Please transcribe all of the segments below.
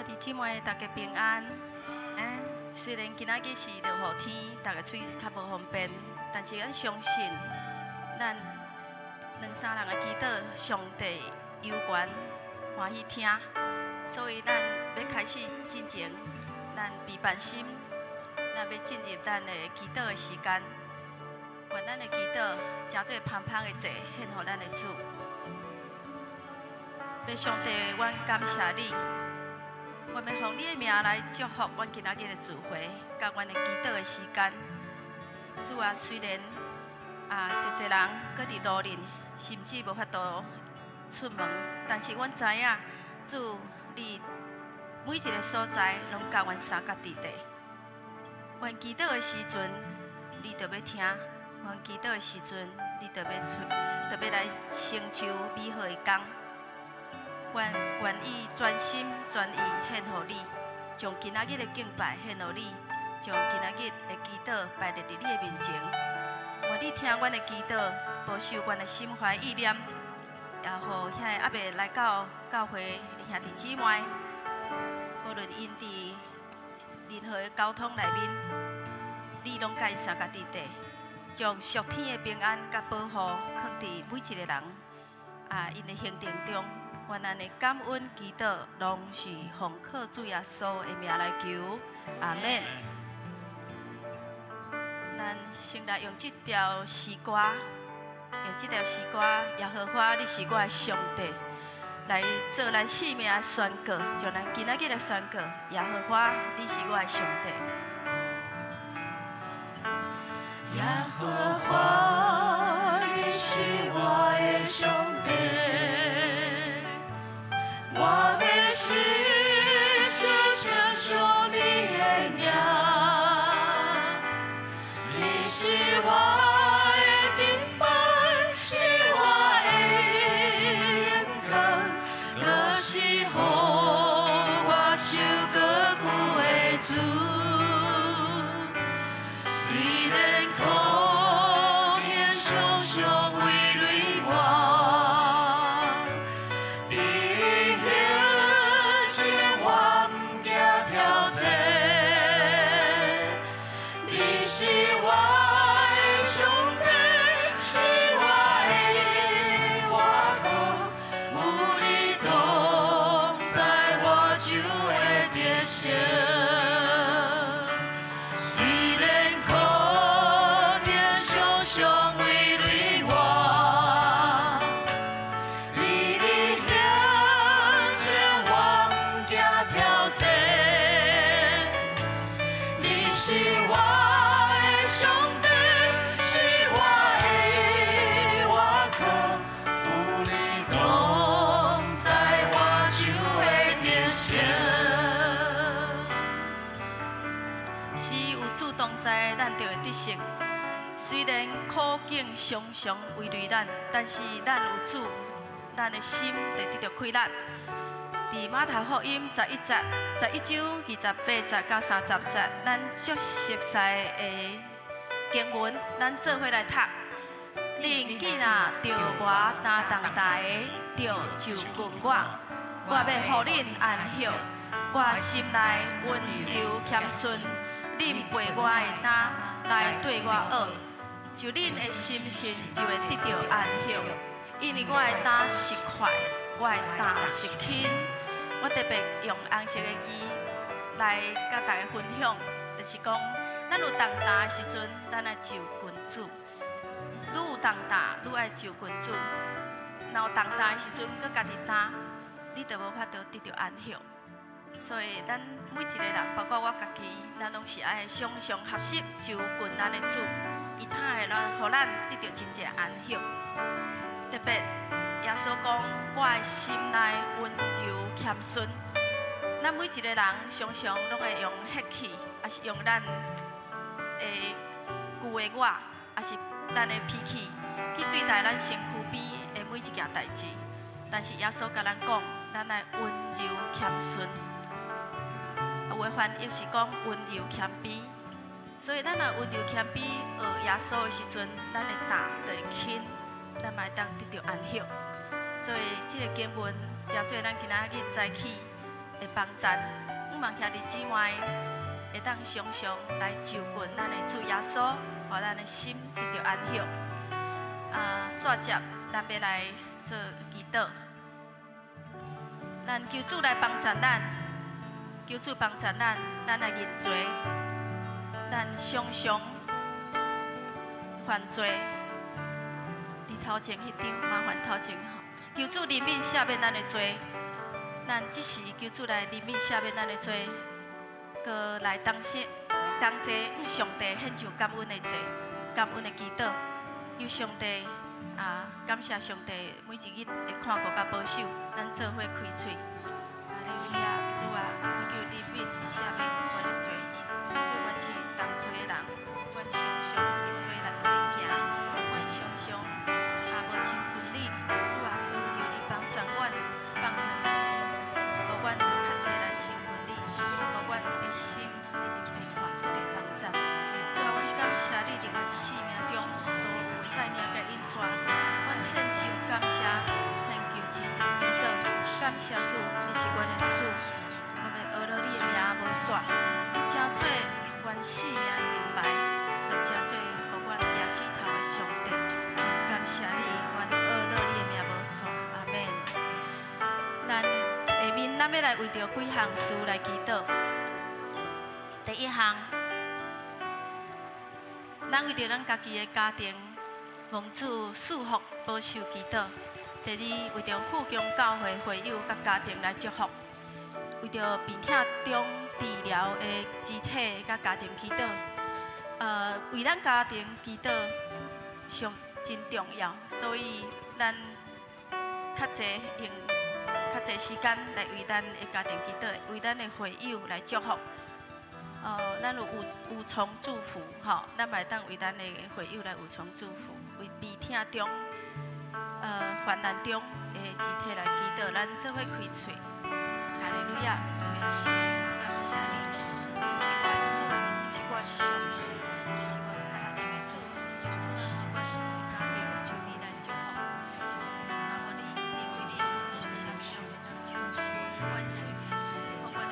兄弟姊妹，大家平安。安。雖然今仔日是落雨天，大家出去較無方便，但是咱相信，咱兩三人的祈禱，上帝猶原歡喜聽。所以咱欲開始進前，咱備辦心，咱欲進入咱的祈禱的時間。願咱的祈禱成做芳香的祭，獻予咱的主。欲上帝，阮感謝你。我欲奉你的名來祝福阮今仔日的聚會，佮阮的祈禱的時間。主啊，雖然啊，濟濟人閣佇路裡，甚至無法度出門，但是阮知影，主你每一个所在攏佮阮相佮佇咧。阮祈禱的時陣，你就欲聽；阮祈禱的時陣，你就欲出，就欲來成就美好的工。阮願意全心全意獻予你，將今仔日的敬拜獻予你，將今仔日的祈禱擺佇你的面前。願你聽阮的祈禱，保守阮的心懷意念，也予遐個猶未來到教會的兄弟姊妹，無論𪜶佇任何的交通內面，你攏佮𪜶相佮佇咧，將屬天的平安佮保護，囥佇每一个人啊，𪜶的行程中。願咱的感恩祈禱，攏是奉靠主耶穌的名來求，阿們。咱先來用這條詩歌，用這條詩歌，耶和華，你是我的上帝，來做咱生命的宣告，將咱今仔日的宣告，耶和華，你是我的上帝。耶和華，你是我的上帝。我欲時時稱頌你的名，你是我的盾牌，是我的勇敢，閣是予我受高舉的主。雖然苦境常常圍壘我，佇你行前我毋驚挑戰。你是我的上帝，是我的倚靠，有你同在，我就會得勝。雖然苦境常常圍壘我，佇你行前我毋驚挑戰。你是我的上帝，是我的倚靠，有你同在，我就會得勝。是有主同在，咱就會得勝。雖然苦境常常圍壘咱，但是咱有主，咱的心會得著快樂。佇馬太福音11節、11章28節到30節，咱足熟悉的經文，咱做伙來讀。恁囝若著我擔重擔的，就就近我，我欲予恁安息。我心內溫柔謙遜，恁背我的擔來綴我學，就恁的心神就會得著安息。因為我的擔是快，我的擔是輕。我特別用紅色的字來佮大家分享，就是講，咱有重擔的時陣，咱愛就近主；愈有重擔，愈愛就近主。若有重擔的時陣，閣家己擔，你就無法度得著安息。所以，咱每一个人，包括我家己，咱攏是愛常常學習就近咱的主，伊才會咱予咱得著真正安息。特別耶穌講，我的心內溫柔謙遜。咱每一个人常常攏會用血氣，抑是用咱的舊的我，抑是咱的脾氣去對待咱身軀邊的每一件代誌。但是耶穌共咱講，咱愛溫柔謙遜。有的翻譯是講溫柔謙卑，所以咱若溫柔謙卑學耶穌的時陣，咱的擔就會輕，咱嘛會當得著安息。所以這个經文，誠做咱今仔日早起，的幫贊，向望兄弟姊妹會當常常來就近咱的主耶穌，予咱的心得著安息。啊，煞接咱欲來做祈禱，咱求主來幫贊咱，求主幫贊咱，咱來認罪，咱常常犯罪。佇頭前彼張，麻煩頭前吼，求主憐憫赦免咱的罪，咱這時求主來憐憫赦免咱的罪，閣來同時同齊向上帝獻上感恩的祭、感恩的祈禱，求上帝啊，感謝上帝每一日的看顧佮保守，咱做伙開喙。哈利路亞，主啊，求憐憫赦免我的罪，主，阮是重罪的人，阮常常佇罪內面行，阮常常啊無親近你，主啊，求你幫助阮，放寬咱的，予阮較濟來親近你，予阮的心得著平安，得著幫助。主啊，阮感謝你佇阮生命中所有的帶領佮引帶，阮獻上感謝，獻求真的祈禱，感謝主，你是阮的主，我欲學了你的名無煞，你成做阮生命的盾牌，閣成做予阮舉起頭的上帝。感謝你，阮學了你的名無煞，阿門。咱下面咱欲來為著幾項事來祈禱。第一項，咱為著咱家己的家庭，蒙主賜福保守祈禱。第二，為著富強教會會友佮家庭來祝福；為著病痛中治療的肢體佮家庭祈禱。為咱家庭祈禱上真重要，所以咱較濟用較濟時間來為咱的家庭祈禱，為咱的會友來祝福。咱有有從祝福，吼，咱嘛會當為咱的會友來有從祝福，為悲痛中、患難中的肢體來祈禱，咱做伙開喙。哈利路亞，主耶穌，感謝你，你是阮主，你是阮上帝，你是阮家庭的主，主啊，阮的家庭求你來祝福，麻煩你離開你，相信，阮是阮的家庭，阮的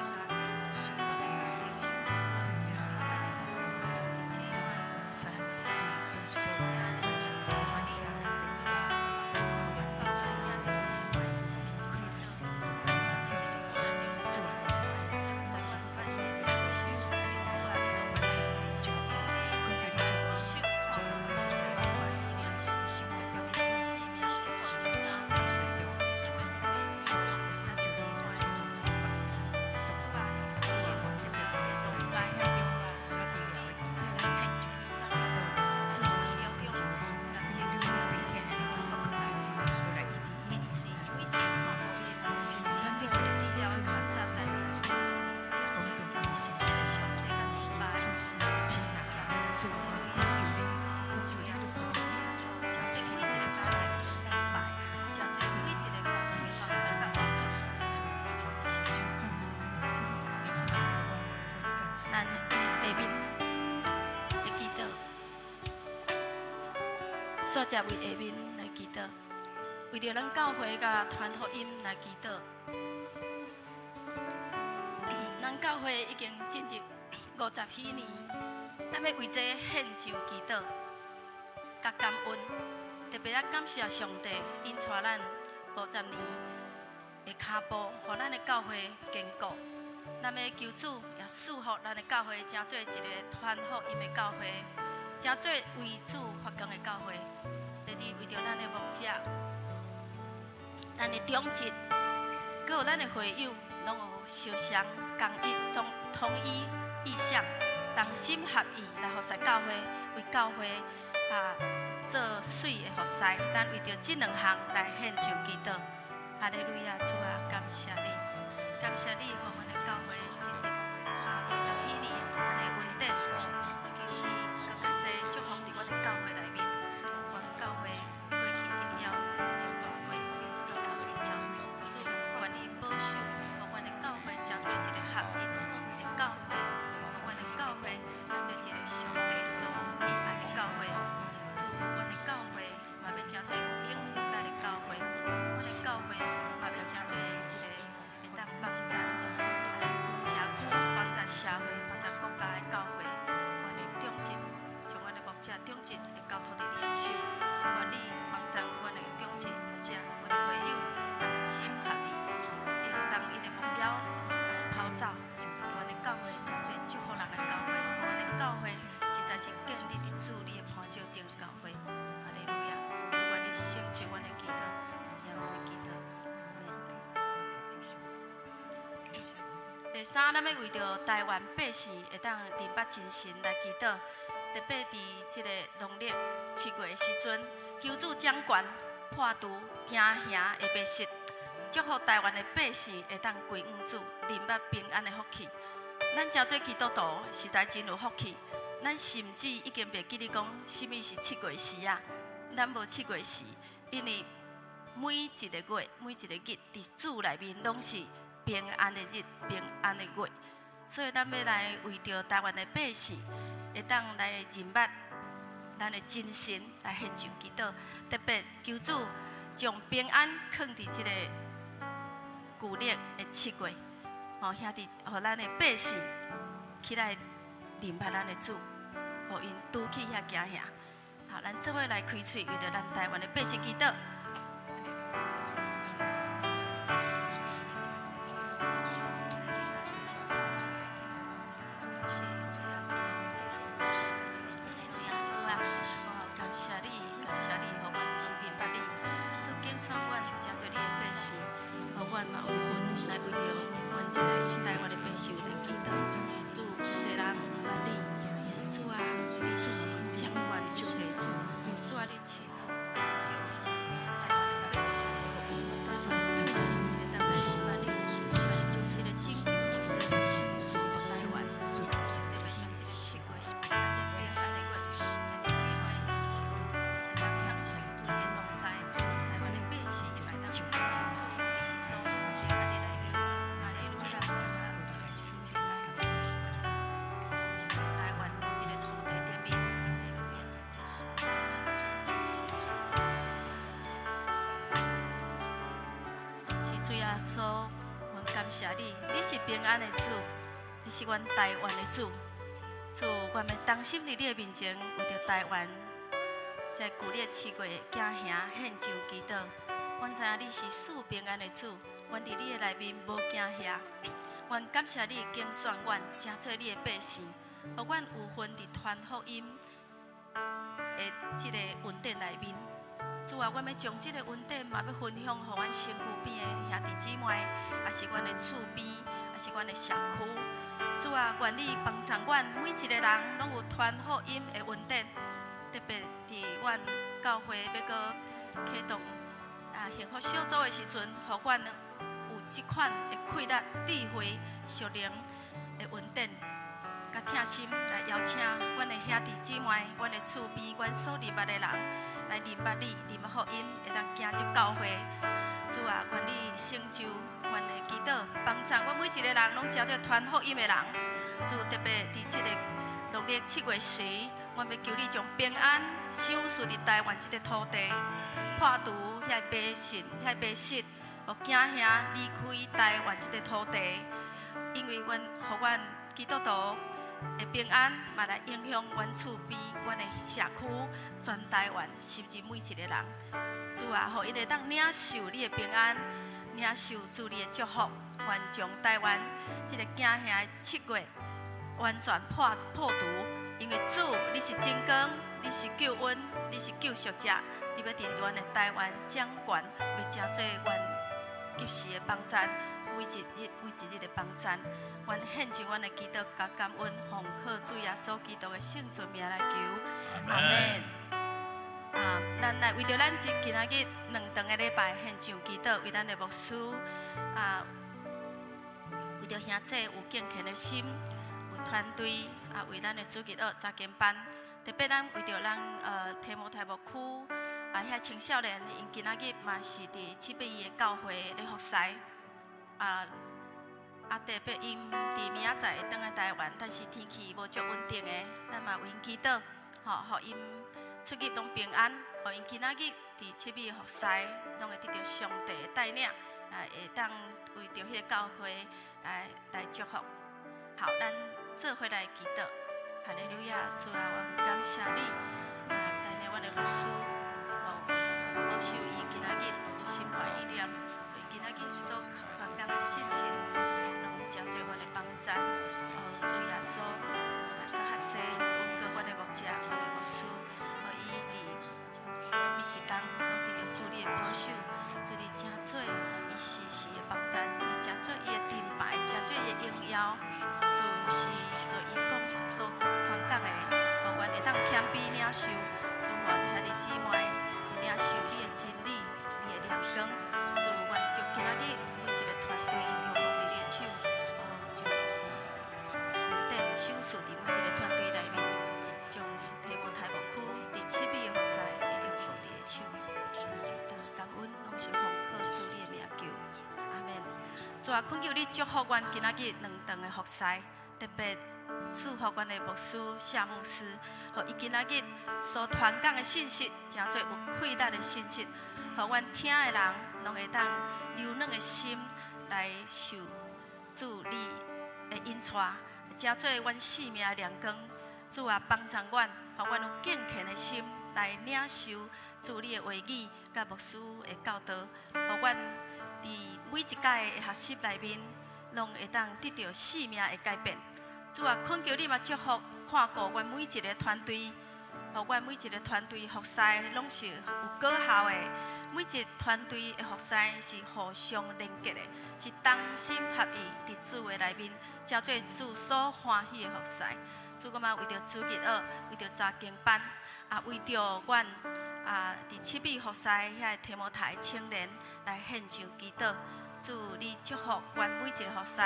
咱下面會祈禱，煞接為下面來祈禱，為著咱教會佮傳福音來祈禱。咱教會已經進入50幾年，咱欲為這獻上祈禱，佮感恩，特別咱感謝上帝引帶咱50年的跤步，予咱的教會堅固。咱欲求主也賜福咱的教會，成做一个傳福音的教會，成做為主發光的教會。第二，為著咱的牧者、咱的長執，閣有咱的會友，攏有相相共一同統一意向，同心合意來服侍教會，為教會啊做媠的服侍。咱為著這兩項來獻上祈禱。哈利路亞，主啊，感謝你，感謝你，予阮的教會進入啊50幾年按呢恩典，求你閣較濟祝福佇阮的教會內面，阮教會過去榮耀真大過，啊榮耀主，願你保守，予阮的教會成做一個合一的教會，予阮的教會成做一個上帝所喜愛的教會。主，阮的教會嘛欲成做有影響力的教會，阮的教會嘛欲成做一個會當幫贊。第三，咱欲為著台灣百姓會當認捌真神來祈禱，特別佇這个農曆七月的時陣，求主掌權破除驚嚇的迷失，祝福台灣的百姓會當歸向主，認捌平安的福氣。咱成做基督徒，實在真有福氣。咱甚至已經袂記得講啥物是七月時啊，咱無七月時，因為每一个月、每一个日，佇主內面攏是平安的日、平安的月。所以咱欲來為著台灣的百姓，會當來認捌咱的真神來獻上祈禱，特別求主將平安囥佇這个舊曆的七月，吼兄弟，予咱的百姓起來認捌咱的主，予𪜶除去遐驚嚇。好，咱做伙來開喙，為著咱台灣的百姓祈禱。感謝你，感謝你，予阮認捌你，主揀選阮，成做你的百姓，予阮嘛有份來為著阮這个台灣的百姓來祈禱。主，真濟人毋捌你，主啊，你是掌權一切的主，主啊，你賜主拯救台灣的百姓，台灣的百姓會當來認捌你，主啊，你將這个拯救來台灣，特別將這个七月，將這個平安的月，兄弟姊妹會當享受主的同在，台灣的百姓會當進主你所賜平安的內面。哈利路亞，主啊，將賜平安台灣這个土地頂面。哈利路亞，是主，是主。是主耶穌，阮感謝你，你是平安的主，你是阮台灣的主。主，阮欲同心佇你的面前，為著台灣，在舊曆七月驚嚇獻上祈禱。阮知影你是賜平安的主，阮佇你的內面無驚嚇。阮感謝你揀選阮，成做你的百姓，予阮有份佇傳福音的這个恩典內面。主啊，阮欲將這个恩典嘛欲分享予阮身軀邊的兄弟姊妹，抑是阮的厝邊，抑是阮的社區。主啊，願你幫助阮每一个人攏有傳福音的恩典，特別佇阮教會欲閣啟動幸福小組的時陣，予阮有這款的氣力、智慧、屬靈的恩典，佮疼心來邀請阮的兄弟姊妹、阮的厝邊、阮所認捌的人來認捌你、認捌福音，會當行入教會。主啊，願你成就阮的祈禱，幫助阮每一个人攏成做傳福音的人。主，特別佇這个農曆七月時，阮欲求你將平安賞賜佇台灣這个土地，破除遐迷信、遐迷失，予驚嚇離開台灣這个土地。因為阮，予阮基督徒的平安，嘛來影響阮厝邊、阮的社區、全台灣，甚至每一个人。主啊，予𪜶會當領受你的平安，領受主你的祝福，願將台灣這个驚嚇的七月完全破除。因為主，你是真光，你是救恩，你是救贖者，你欲佇阮的台灣掌權，欲成做阮及時的幫贊，每一日每一日的幫贊。阮獻上阮的祈禱佮感恩，奉靠主耶穌基督的聖尊名來求，阿門。咱來為著咱這今仔日兩頓的禮拜獻上祈禱，為咱的牧師為著兄弟有敬虔的心，有團隊為咱的主日學查經班，特別咱為著咱提摩太牧區遐青少年，𪜶今仔日嘛是佇七八的教會咧服侍。特別𪜶佇明仔載會轉來台灣，但是天氣無足穩定的，咱嘛為𪜶祈禱，吼，予𪜶出入攏平安，予𪜶今仔日佇七美服侍，攏會得著上帝的帶領，會當為著彼个教會來祝福。好，咱做伙來祈禱。哈利路亞，主啊，阮感謝你，帶領阮的牧師，保守伊今仔日心懷意念，伊今仔日所傳講的信息，攏成做阮的幫贊。主耶穌，來閣較濟，恩膏阮的牧者，阮的牧師，予伊佇每一工攏得著主你的保守，主你成做伊時時的幫贊，你成做伊的盾牌，成做伊的榮耀。耀，主是所伊講所傳講的，予阮會當謙卑領受，主願兄弟姊妹領受你的真理，你的亮光，主願將今仔日每一個團隊降福佇你的手，哦，將恩典賞賜佇每一個團隊內面，將提摩太牧區佇七美的服侍降福佇你的手，感恩攏是奉靠主你的名求，阿們。主啊，懇求你祝福阮今仔日兩頓的服侍，特別賜福阮的牧師謝牧師，予伊今仔日所傳講的信息，誠做有氣力的信息，予阮聽的人攏會當柔軟的心來受主你的引帶，誠做阮生命的亮光。主啊，幫助阮，予阮有敬虔的心來領受主你的話語，佮牧師的教導，予阮佇每一屆的學習內面，攏會當得著生命的改變。主啊，懇求你嘛祝福看顧阮每一個團隊，予阮每一個團隊服侍攏是有果效的。每一個團隊的服侍是互相連結的，是同心合意佇主的內面，成做主所歡喜的服侍。主，閣嘛為著主日學，為著查經班，啊，為著阮啊佇七美服侍遐個提摩太青年來獻上祈禱。主，你祝福阮每一個服侍，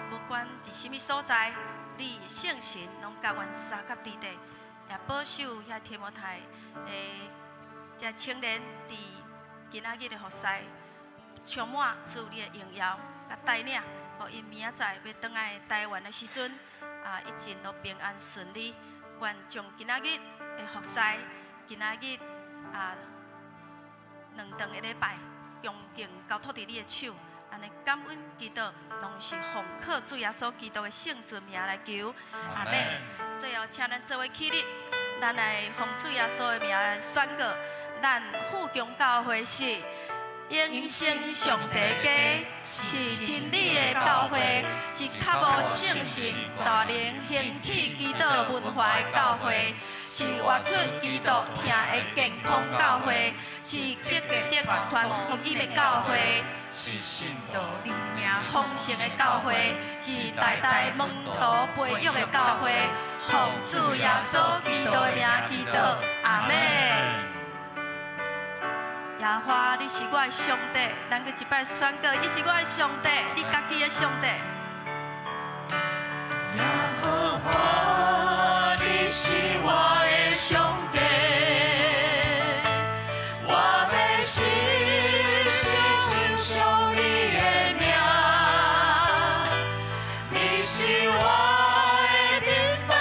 不管佇啥物所在，你聖神攏佮阮相佮佇咧，也保守遐提摩太的這青年佇今仔日的服侍，充滿主你的榮耀，佮帶領，予𪜶明仔載欲轉來台灣的時陣，啊，一切都平安順利。願將今仔日的服侍，今仔日啊兩頓的禮拜，恭敬交託佇你的手，按呢感恩祈禱，攏是奉靠主耶穌基督的聖尊名來求，阿們。最後，請咱做伙起立，咱來奉主耶穌的名來宣告，咱富強教會是永生上帝家，是真理的教會，是較無聖神大能興起基督文化的教會，是活出基督疼的健康教會，是積極傳福音的教會，是信徒靈命豐盛的教會，是代代門徒培育的教會。奉主耶穌基督的名祈禱，阿們。耶和華，你是我的上帝，咱閣一擺宣告，你是我的上帝，你家己的上帝。耶和華，你是我的上帝，我欲時時稱頌你的名。你是我的盾牌，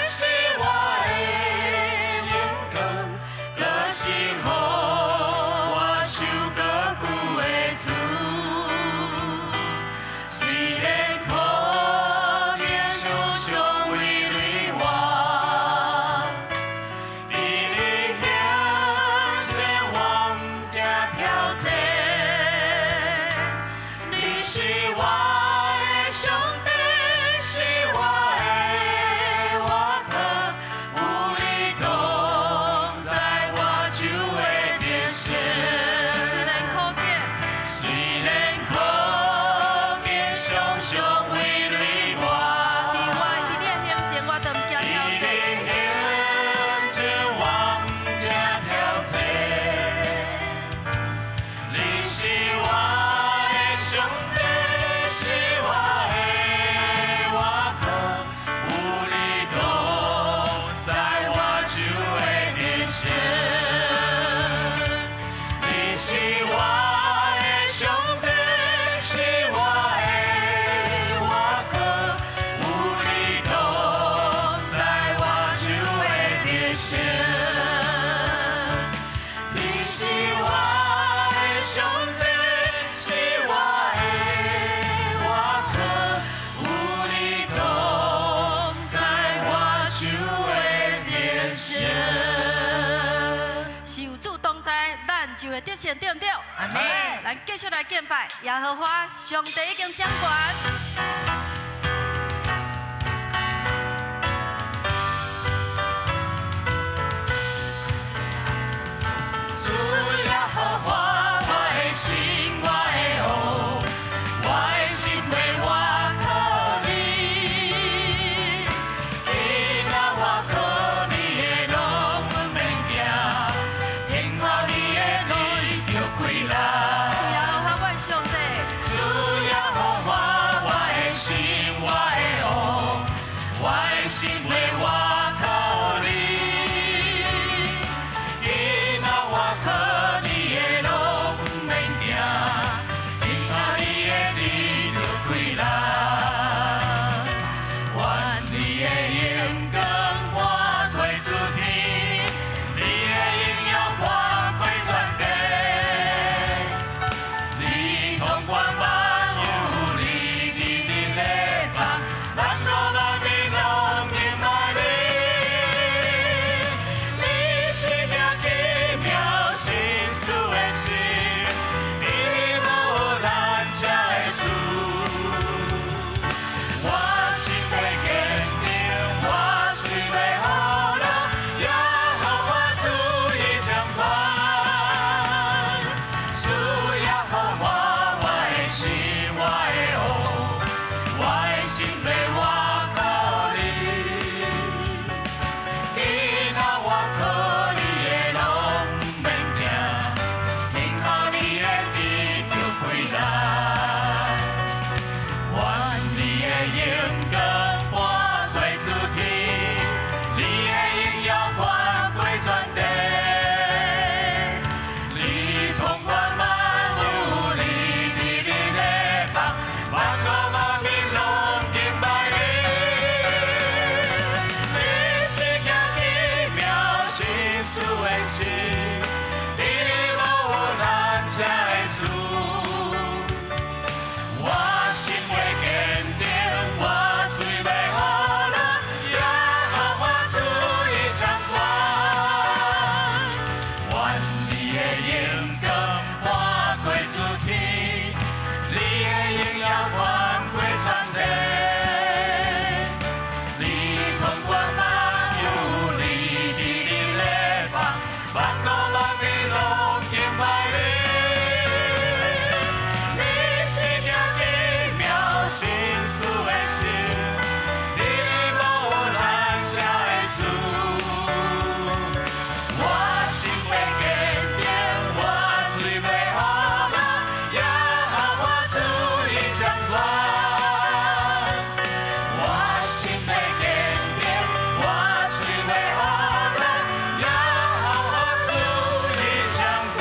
是我的勇敢，閣是予我受高舉的主。雖然可能常常為累我，佇你行前我毋驚挑戰。你是我的上帝，是我的倚靠，有你同在，我就會得勝。雖然苦境，雖然苦境常常圍累我，佇你的行前，我都毋驚挑戰。佇你行前我毋驚挑戰。你是我的上帝，是我的倚靠，有你同在，我就會得勝。你是我的上帝，是我的倚靠，有你同在，我就會得勝。你是我的上帝，是我的倚靠，有你同在，我就會得勝。是有主同在，咱就會得勝，對毋對？阿們。咱繼續來敬拜耶和華，上帝已經掌權。主耶和華，我的神，我的王，我的心的倚靠，神，你無有難成的事。我心會堅定，我嘴欲呵咾，耶和華主伊掌權。願你的榮光滿過諸天，你的榮耀翻過全地。你統管萬有，你佇你禮房，萬國萬民攏敬拜你。你是行奇妙心思的神，你無有難成的事。我心會堅定，我嘴欲呵咾，耶和華主伊掌權。我心會堅定，我嘴欲呵咾，耶和華主伊掌權。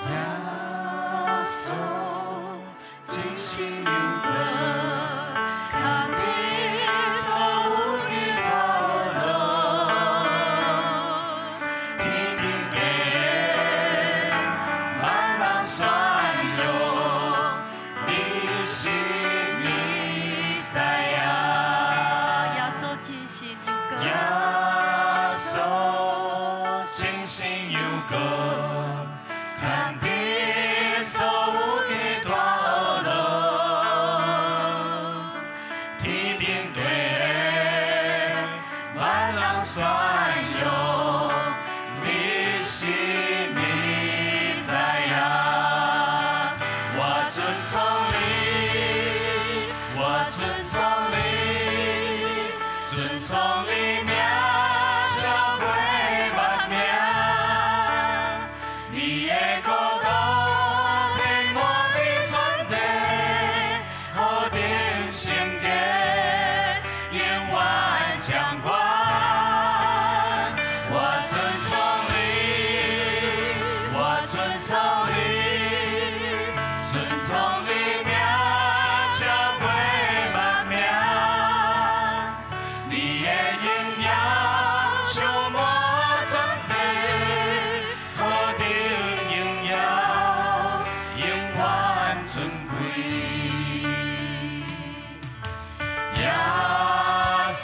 耶穌真心勇敢，牽起所有的苦惱，天頂間萬人宣揚，你是彌賽亞。耶穌真神勇敢，耶穌真神勇敢，牽起所有的大路，天頂地萬人宣揚，你是彌賽亞。我尊崇你，我尊崇你，尊崇你名超過萬名。你的國度遍滿佇全地，何等聖潔，永遠掌管。我尊崇你，我尊崇你，尊崇你名超過萬名。你的榮耀充滿全地，何等榮耀，永遠尊貴。耶穌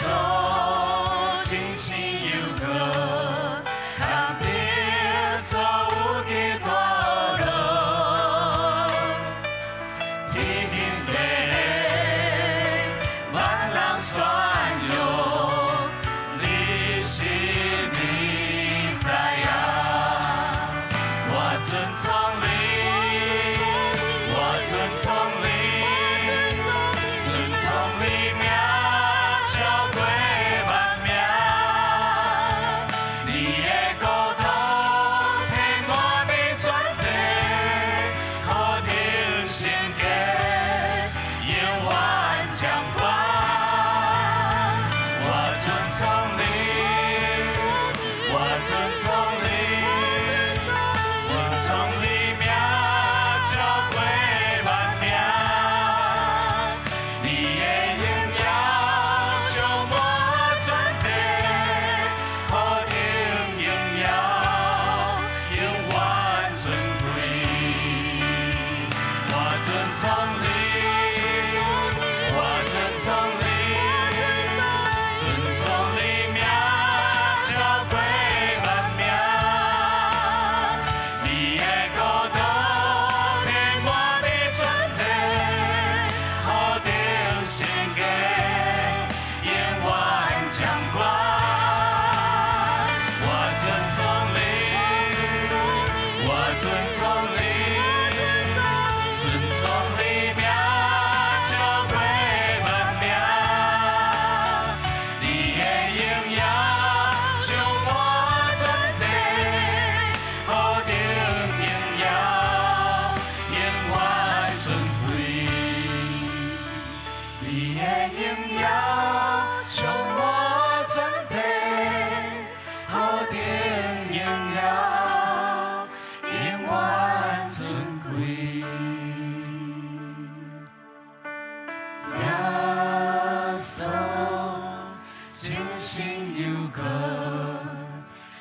真心又閣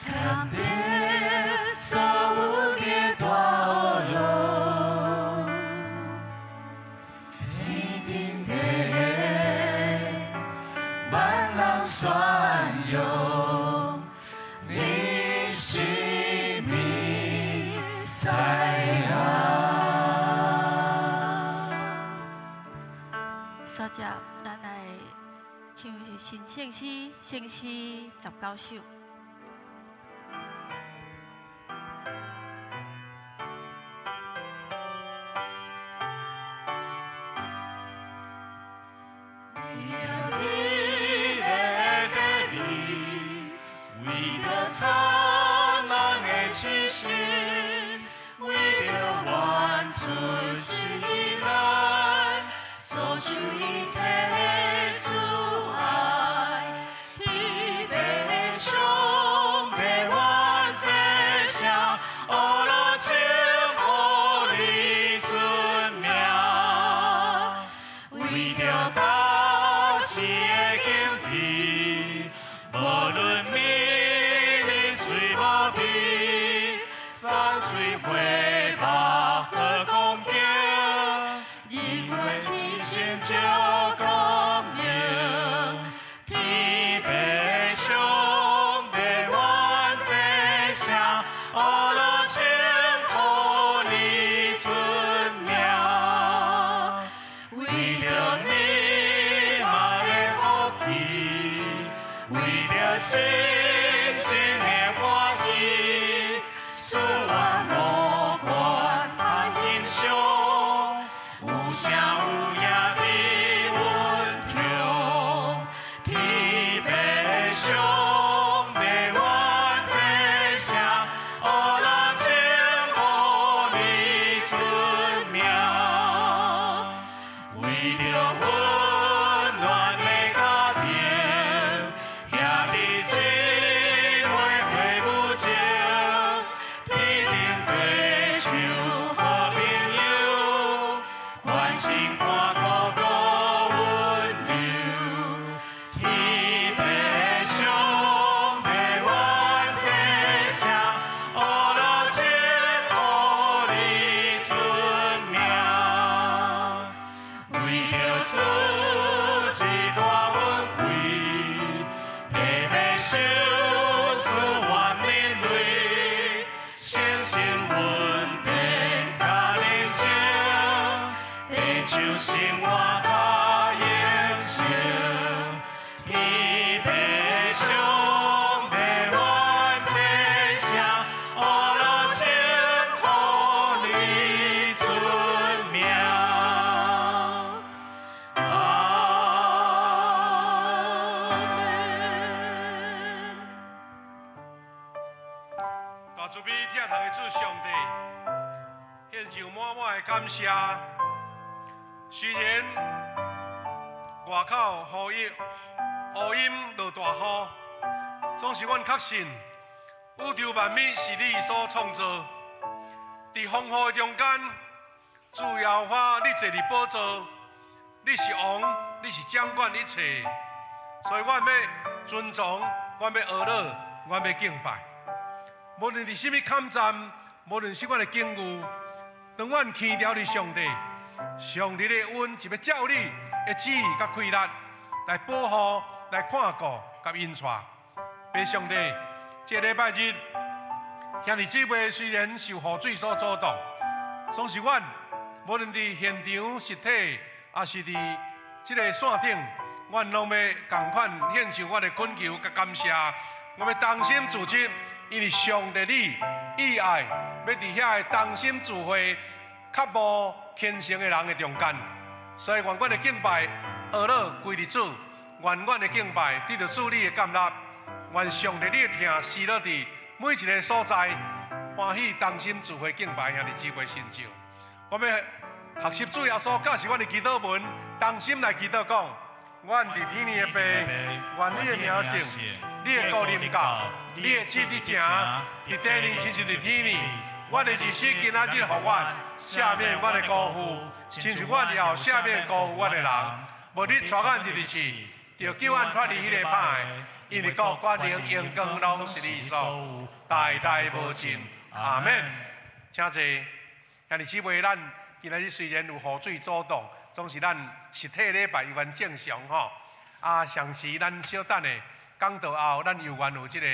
堪別所有的大惡路，天頂地下萬人宣揚，你是彌賽亞。煞接，咱來唱新聖詩，聖詩19首。你的地位，為著蒼茫的氣息，為著原出生來，所受一切的阻礙，天父上帝願這聲，阿羅稱呼你尊名，為著大時的敬天，無論美麗水無邊，山水花木好光景，日月星星照光明，天父上帝願這聲，阿羅稱呼你尊名，為著你媽的福氣，為著星星的歡喜，賜願無管他欣賞，有聲有影的溫強，天父上帝願這聲，阿羅稱呼你尊名，為著溫暖的家庭，兄弟姊妹陪母情，天頂地唱好朋友，關心看顧閣溫柔，天父上帝願這聲，阿羅稱呼你尊名，為著主這大恩惠，地欲受賜萬年累，誠心穩定佮寧靜，地上生活較永生，天父上帝願這聲，阿羅稱呼你尊名。阿們。大慈悲疼痛的主上帝，獻上滿滿的感謝。雖然外口雨陰烏陰落大雨，總是阮確信宇宙萬物是你所創造。佇風雨的中間，主耶和華你坐佇寶座，你是王，你是掌管一切，所以阮欲尊崇，阮欲阿樂，阮欲敬拜。無論佇啥物坎站，無論啥款的境遇，當阮牽牢佇上帝，上帝的恩就欲照你的旨意佮氣力來保護、來看顧、佮引帶。父上帝，這個禮拜日，兄弟姊妹雖然受雨水所阻擋，總是阮無論佇現場實體，抑是佇這個線頂，阮攏欲仝款獻上阮的懇求佮感謝。我欲同心組織，因為上帝你意愛，欲佇遐个同心聚會，較無虔誠的人的中間，所以願阮的敬拜，阿樂歸佇主，願阮的敬拜得著主你的接納，願上帝你的疼施落佇每一個所在，歡喜同心聚會敬拜兄弟姊妹身上。我欲學習主耶穌教示阮的祈禱文，同心來祈禱講：阮佇天的父，願你的名聖，你的國臨到，你的旨意成，佇地裡親像佇天裡。阮的日食今仔日予阮，赦免阮的辜負，親像阮也有赦免辜負阮的人。無你帶阮入去試，著救阮脫離彼个歹的，因為國、權能、榮光攏是你所有，代代無盡。阿門。請坐。兄弟姊妹，咱今仔日雖然有雨水阻擋，總是咱實體禮拜猶原正常吼。啊，上時咱小等下講道後，咱猶原有這个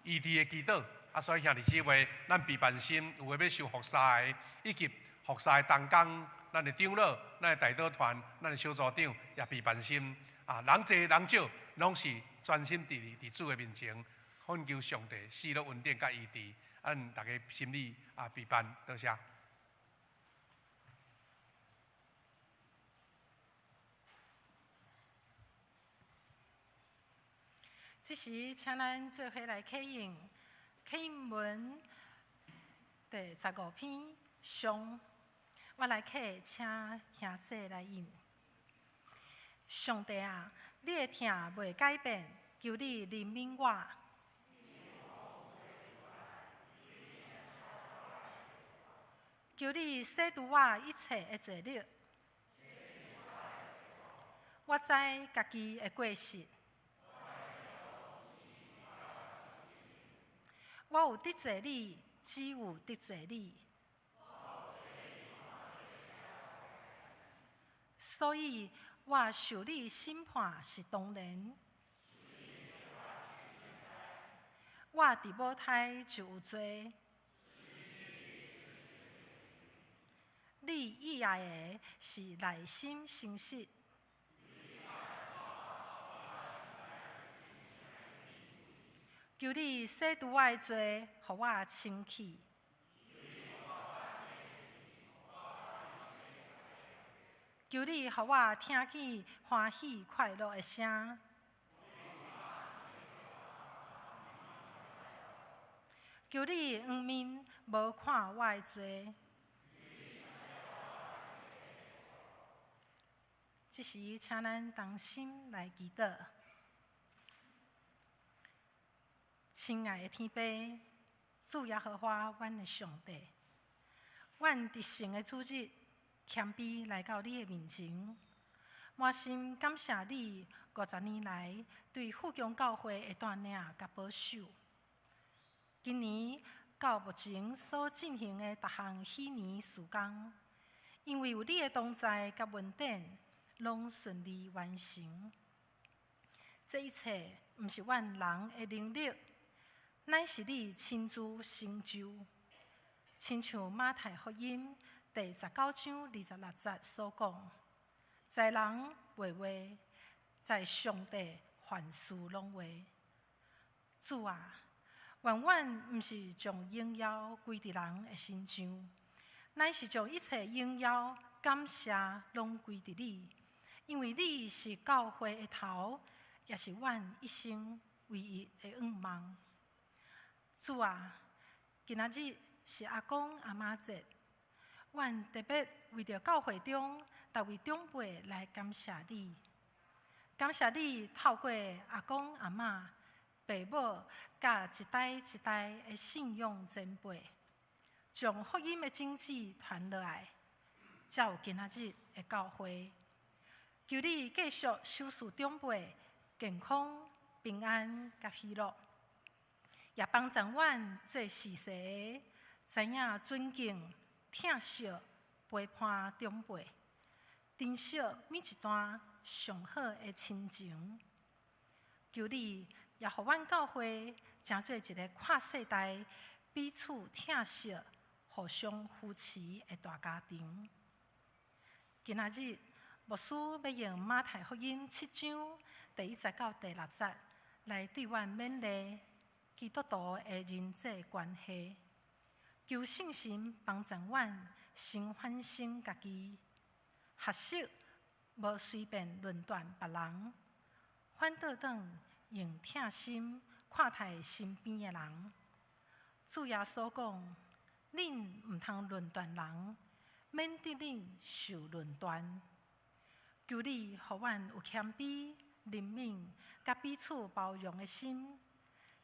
醫治的祈禱。啊，所以兄弟姊妹，咱備辦心有的欲受服侍的，以及服侍的同工，咱的長老、咱的代禱團、咱的小組長也備辦心。啊，人濟人少，攏是專心佇主的面前，懇求上帝賜予恩典佮醫治。咱大家心裡啊備辦，多謝。這時，請咱做伙來啟應啟應文第15篇上，我來啟，請兄姊來應。上帝啊，你的疼袂改變，求你憐憫我。求你洗除我一切的罪孽。我知家己的過失。我有得罪你，只有得罪你。所以我受你審判是當然。我佇母胎就有罪。你意愛的是內心誠實。求你洗除我的罪，予我清氣。求你予我聽見歡喜快樂的聲。求你仰面無看我的罪。這時，請咱同心來祈禱。親愛的天父，主耶和華，阮的上帝，阮佇聖的主日謙卑來到你的面前，滿心感謝你50年來對富強教會的帶領佮保守。今年到目前所進行的逐項喜年事工，因為有你的同在佮恩典，攏順利完成。這一切毋是阮人的能力，乃是你親自成就。親像馬太福音第19章26節所講：在人袂話，在上帝凡事攏話。主啊，願阮毋是將榮耀歸佇人的身上，乃是將一切榮耀感謝攏歸佇你，因為你是教會的頭，也是阮一生唯一的願望。主啊，今仔日是阿公阿嬤節，阮特別為著教會中逐位長輩來感謝你，感謝你透過阿公阿嬤、爸母佮一代一代的信仰前輩，將福音的種子傳落來，才有今仔日的教會。求你繼續賞賜長輩健康、平安佮喜樂，也幫助阮做事實的，知影尊敬、疼惜、陪伴長輩，珍惜每一段上好的親情。求你也予阮教會成做一个跨世代彼此疼惜、互相扶持的大家庭。今仔日牧師欲用馬太福音7章第1節到第6節來對阮勉勵基督徒的人際關係，求聖神幫助阮先反省家己，學習無隨便論斷別人，反倒轉用疼心看待身邊的人。主耶穌講：恁毋通論斷人，免得恁受論斷。求你予阮有謙卑、憐憫、佮彼此包容的心，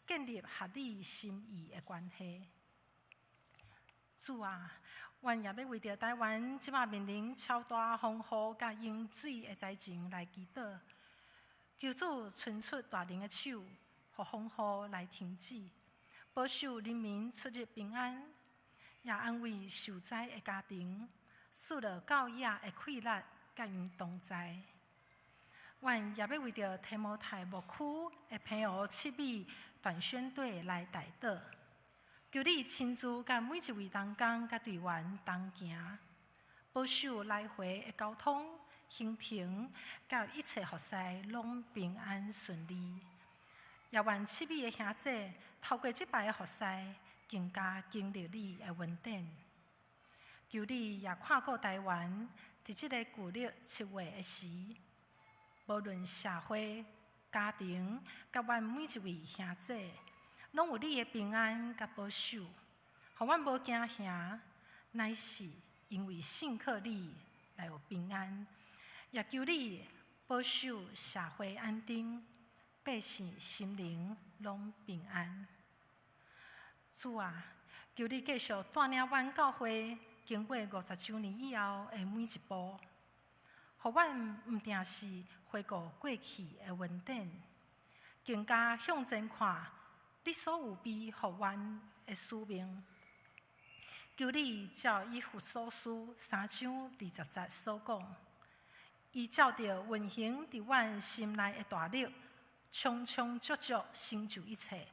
建立合你心意的關係。主啊，阮也欲為著台灣這擺面臨超大風雨佮淹水的災情來祈禱。求主伸出大能的手，予風雨來停止，保守人民出入平安，也安慰受災的家庭，賜予教野的氣力，佮𪜶同在。阮也欲為著提摩太牧區的澎湖七美短宣隊來代禱，求你親自佮每一位同工佮隊員同行，保守來回的交通、行程，佮一切服侍攏平安順利。也願七美的兄弟透過這擺的服侍，更加經歷你的恩典。求你也看顧台灣，佇這个舊曆7月的時，無論社會、家庭，佮阮每一位兄弟，攏有你的平安佮保守，予阮無驚嚇，乃是因為信靠你來有平安。也求你保守社會安定，百姓心靈攏平安。主啊，求你繼續帶領阮教會經過50週年以後的每一步，予阮毋定是回顧過去的恩典，更加向前看你所預備予阮的使命。求你照以弗所書3章20節所講，伊照著運行佇阮心內的大力，充充足足成就一切，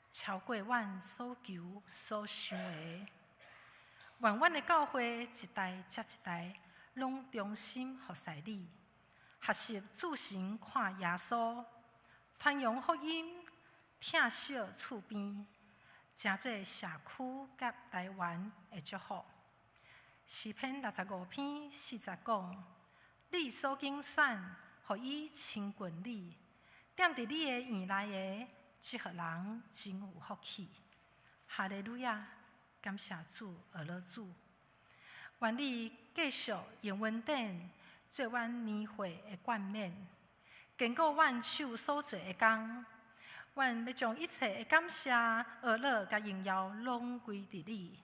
超過阮所求所想的。願阮的教會一代接一代，攏忠心服侍你，學習注神看耶穌，傳揚福音，疼惜厝邊，成做社區佮台灣的祝福。詩篇65篇4節講：你所揀選，予伊親近你，踮佇你的院內的，這號人真有福氣。哈利路亞！感謝主，阿樂主。願你繼續用恩典做阮年會的冠冕，堅固阮手所做的工。阮欲將一切的感謝、阿樂佮榮耀攏歸佇你。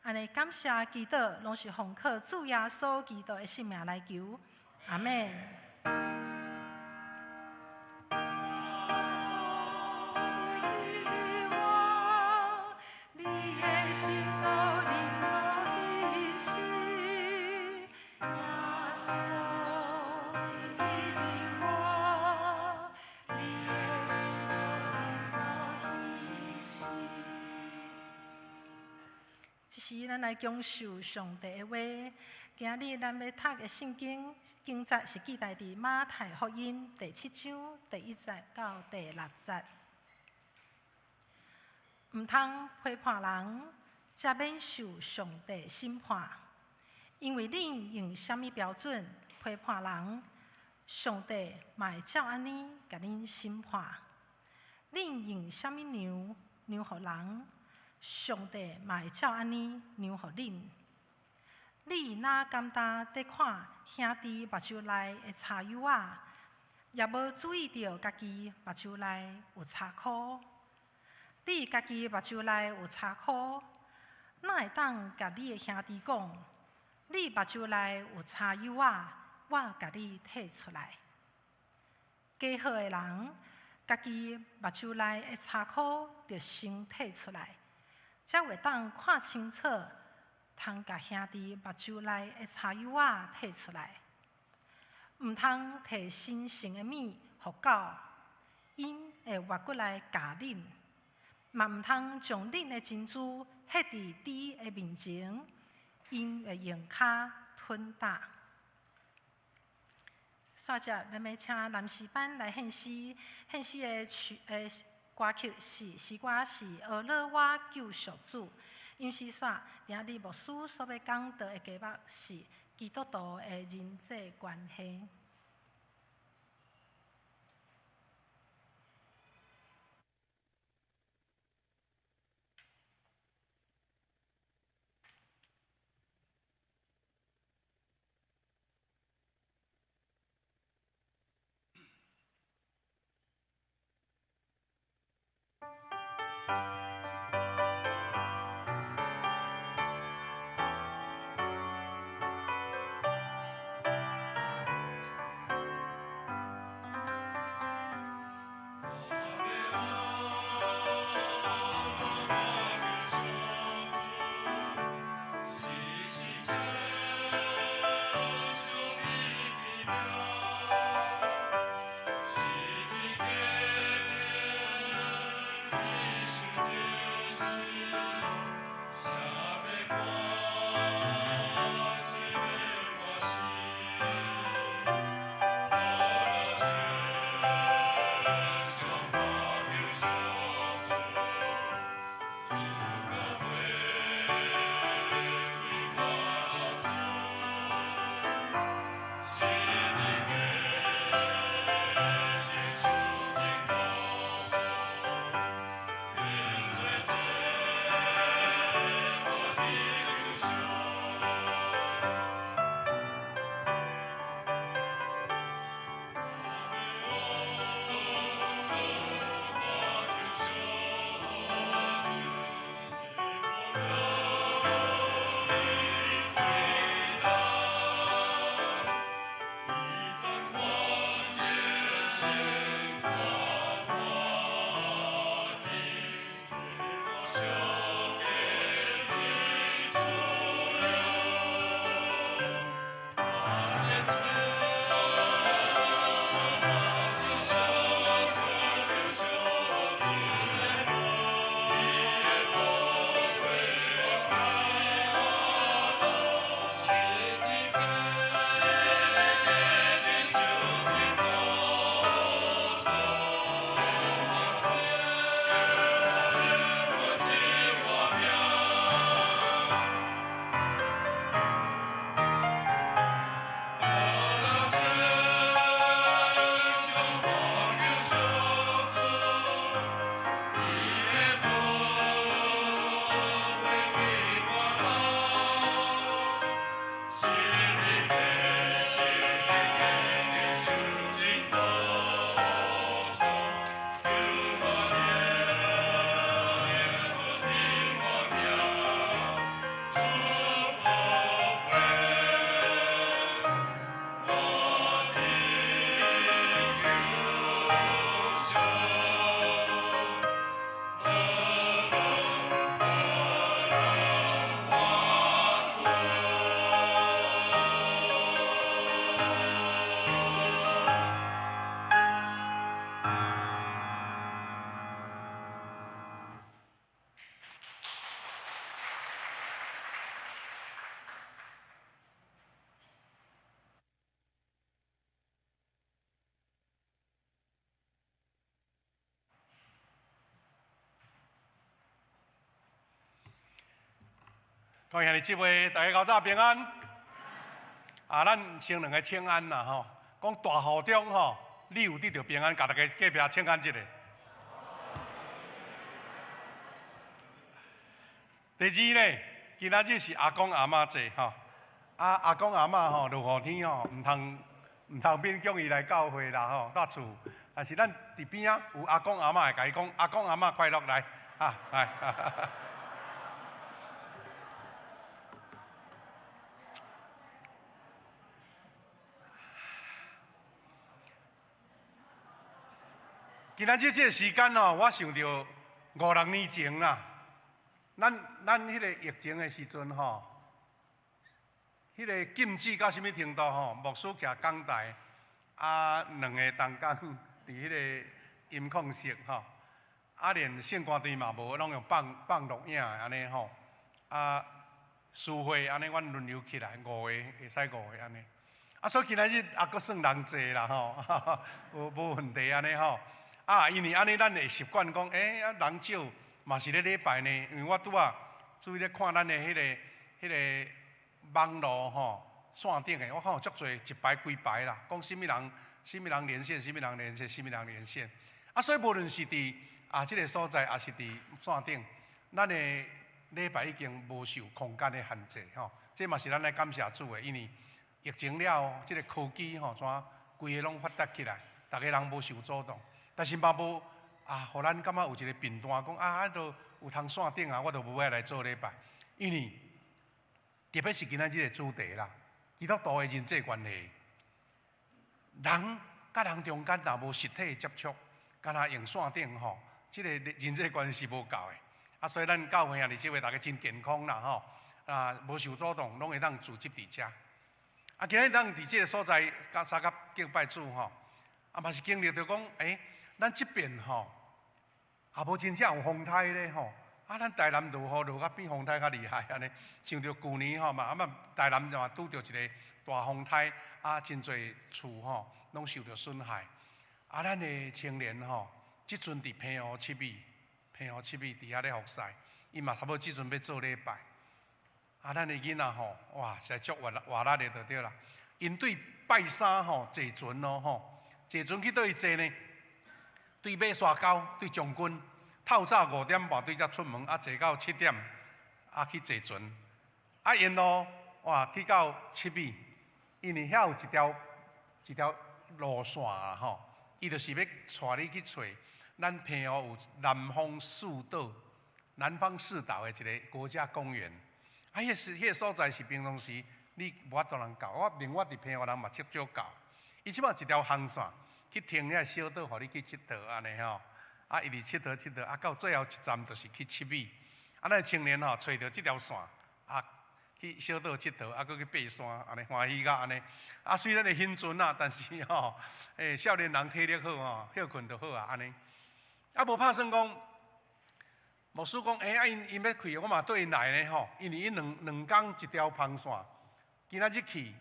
按呢感謝祈禱，攏是奉靠主耶穌基督的聖名來求。阿們。這時，咱來享受上帝的話。今日咱欲讀的聖經經節是記載佇馬太福音第7章第1節到第6節。毋通批判人，才免受上帝審判。因為恁用啥物標準批判人，上帝嘛會照按呢共恁審判。恁用啥物量量予人，上帝嘛會照按呢量予恁。你哪甘焦佇看兄弟目睭內的柴莠仔，也無注意著家己目睭內有柴箍？你家己目睭內有柴箍，哪會當共你的兄弟講，你目睭內有柴莠仔，我共你提出來？假好的人，家己目睭內的柴箍著先提出來，才會當看清楚，通共兄弟目睭內的柴莠仔提出來。毋通提神聖的物予狗，𪜶會活過來咬恁；嘛毋通將恁的珍珠掷佇豬的面前，𪜶會用跤吞踏。煞接，咱欲請男詩班來獻詩，獻詩的曲歌曲是詩歌是《阿樂我救贖主》。音詩煞，今日牧師所欲講道的題目是基督徒的人際關係。各位兄弟姊妹，大家較早平安。啊，咱先兩个請安啦吼，講大雨中吼，你有得著平安，共大家隔壁請安一下。第二呢，今仔日是阿公阿嬤節吼，啊阿公阿嬤吼，落雨天吼，毋通勉強伊來教會啦吼，蹛厝。但是咱佇邊仔有阿公阿嬤會共伊講，阿公阿嬤快樂來，啊來。今仔日這个時間吼，我想著五六年前啦，咱彼个疫情的時陣吼，彼个禁止到啥物程度吼？牧師徛講台，啊，兩个同工佇彼个音控室吼，啊，連聖歌隊嘛無，攏用放錄影的按呢吼，啊，司會按呢，阮輪流起來五個，會使五個按呢。啊，所以今仔日猶閣算人濟啦吼，無問題按呢吼。啊，因為按呢，咱會習慣講，欸，啊人少嘛是咧禮拜呢。因為我拄仔注意咧看咱的彼个網路吼，線頂的，我看有足濟一排幾排啦，講啥物人，啥物人連線，啥物人連線，啥物人連線。啊，所以無論是佇啊這个所在，抑是佇線頂，咱的禮拜已經無受空間的限制吼。這嘛是咱來感謝主的，因為疫情了後，這個科技吼，怎規个攏發達起來，逐个人無受阻擋。但是嘛無啊，予咱感覺有一個片段講啊，都有通線頂啊，我就無愛來做禮拜，因為特別是今仔日個主題啦，基督徒的人際關係，人佮人中間若無實體接觸，敢若用線頂吼，這個人際關係是無夠的。啊，所以咱教會啊，佇這位大家真健康啦吼，啊，無受阻擋，攏會當組織佇遮。啊，今日咱佇這個所在，佮相佮敬拜主吼，啊嘛是經歷著講，欸，咱這邊吼，也無真正有風颱咧吼，啊，咱台南落雨落甲比風颱較厲害按呢。像著舊年吼嘛，啊嘛台南就嘛拄著一个大風颱，啊，真濟厝吼攏受著損害。啊，咱的青年吼，這陣佇澎湖七美，澎湖七美佇遐咧服侍，伊嘛差不多這陣欲做禮拜。啊，咱的囡仔吼，哇，實在足活活力的就對啦。𪜶對拜山吼坐船咯吼，坐船去佗位坐呢？對馬沙溝，對將軍，透早5點半對遮出門，啊坐到7點，啊去坐船，啊沿路哇去到七美，因為遐有一條路線啊吼，伊就是欲帶你去揣咱澎湖有南方四島，南方四島的一个國家公園，啊，彼個是彼个所在是平常時你無法度人到，我連我佇澎湖人嘛足少到，伊這擺一條航線。去停遐小島，予你去𨑨迌按呢吼，啊，一直𨑨迌𨑨迌，啊，到最後一站就是去七美。啊，咱青年吼，揣著這條線，啊，去小島𨑨迌，啊，閣去爬山，按呢歡喜甲按呢。啊，雖然會興陣啊，但是吼，欸，少年人體力好吼，歇睏就好啊，按呢。啊，無拍算講，牧師講，欸，啊，𪜶欲去，我嘛綴𪜶來呢吼，因為𪜶兩兩工一條航線，今仔日去，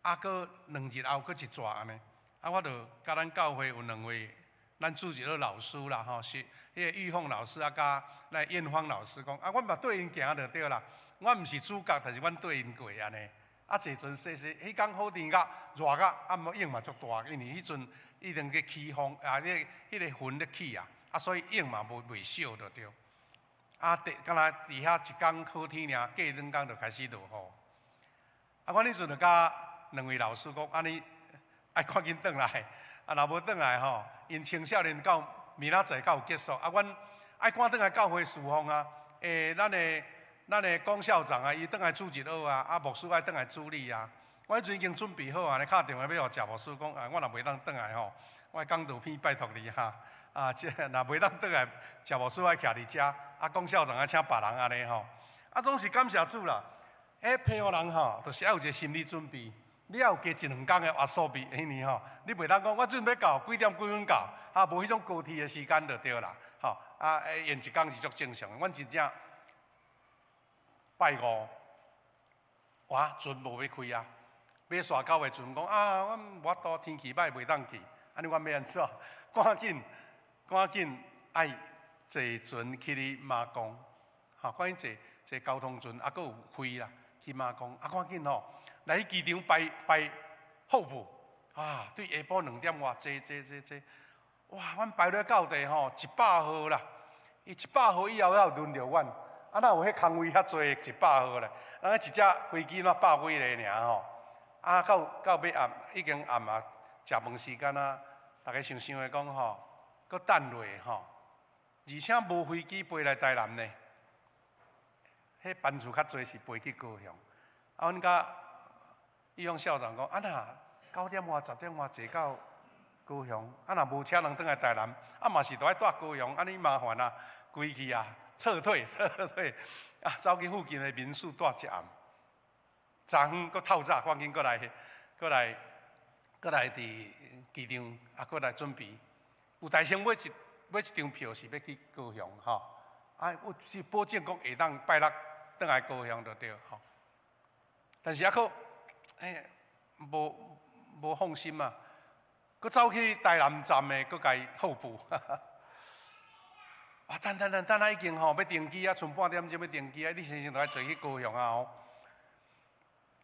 啊，閣2日後閣一逝按呢。啊，我就佮咱教會有兩位，咱主日學老師啦，吼，是彼个玉鳳老師啊，佮咱艷芳老師講，啊，阮嘛綴𪜶行就對啦。阮毋是主角，但是阮綴𪜶過按呢。啊，坐船洗洗，彼工好天甲熱甲，啊，毋過湧嘛足大，因為彼陣已經去起風，啊，彼个雲咧起啊，啊，所以湧嘛無袂少就對。啊，敢若佇遐一工好天爾，過兩工就開始落雨。啊，阮彼陣就佮兩位老師講，按呢。愛趕緊轉來，啊，若無轉來吼，𪜶青少年到明仔載才有結束，啊，阮愛趕轉來教會侍奉啊，欸，咱的龔校長啊，伊轉來主日學啊，啊，牧師愛轉來主禮啊，我彼陣已經準備好啊，咧敲電話欲予謝牧師講，啊，我若袂當轉來吼，我講道片拜託你哈，啊，這若袂當轉來，謝牧師愛徛佇遮，啊，龔校長愛請別人按呢吼，啊，總是感謝主啦，欸，澎湖人吼，就是愛有一个心理準備。你猶有加一兩工的壓縮比，彼年吼，你袂當講我準備到幾點幾分到，啊，無彼種高鐵的時間就對啦，吼，啊，延一工是足正常的。阮真正拜五，哇，船無欲開啊，馬沙溝的船講啊，阮無法度，天氣歹袂當去，按呢阮欲按怎？趕緊，趕緊愛坐船去哩馬公，吼，趕緊坐。坐交通船，啊，閣有開啦，去馬公，啊，趕緊吼，來去機場排排候補，啊，對下晡2點外坐坐坐坐，哇，阮排落到地吼，一百號啦，伊一百號以後才有輪著阮，啊，哪有彼空位遐濟一百號咧？人一隻飛機若百幾个爾吼，啊，到到尾暗已經暗啊，食飯時間啊，逐家想想的講吼，閣等落吼，而且無飛機飛來台南呢。彼班次較濟是飛去高雄，啊，阮佮玉勇校長講，啊若9點外10點外坐到高雄，啊若無車通轉來台南，啊嘛是著愛蹛高雄，按呢麻煩啊，規去啊，撤退撤退，啊走去附近的民宿蹛一暗，昨昏閣透早趕緊閣來，閣來，閣來佇機場，啊閣來準備，有大先買一張票是欲去高雄吼，啊有是保證講會當拜六轉來高雄就對吼，但是猶閣，欸，無放心嘛，閣走去台南站的，閣共伊候補。啊，等等等等啊，已經吼欲登機啊，賰半點鐘欲登機啊，你先生著愛坐去高雄啊吼。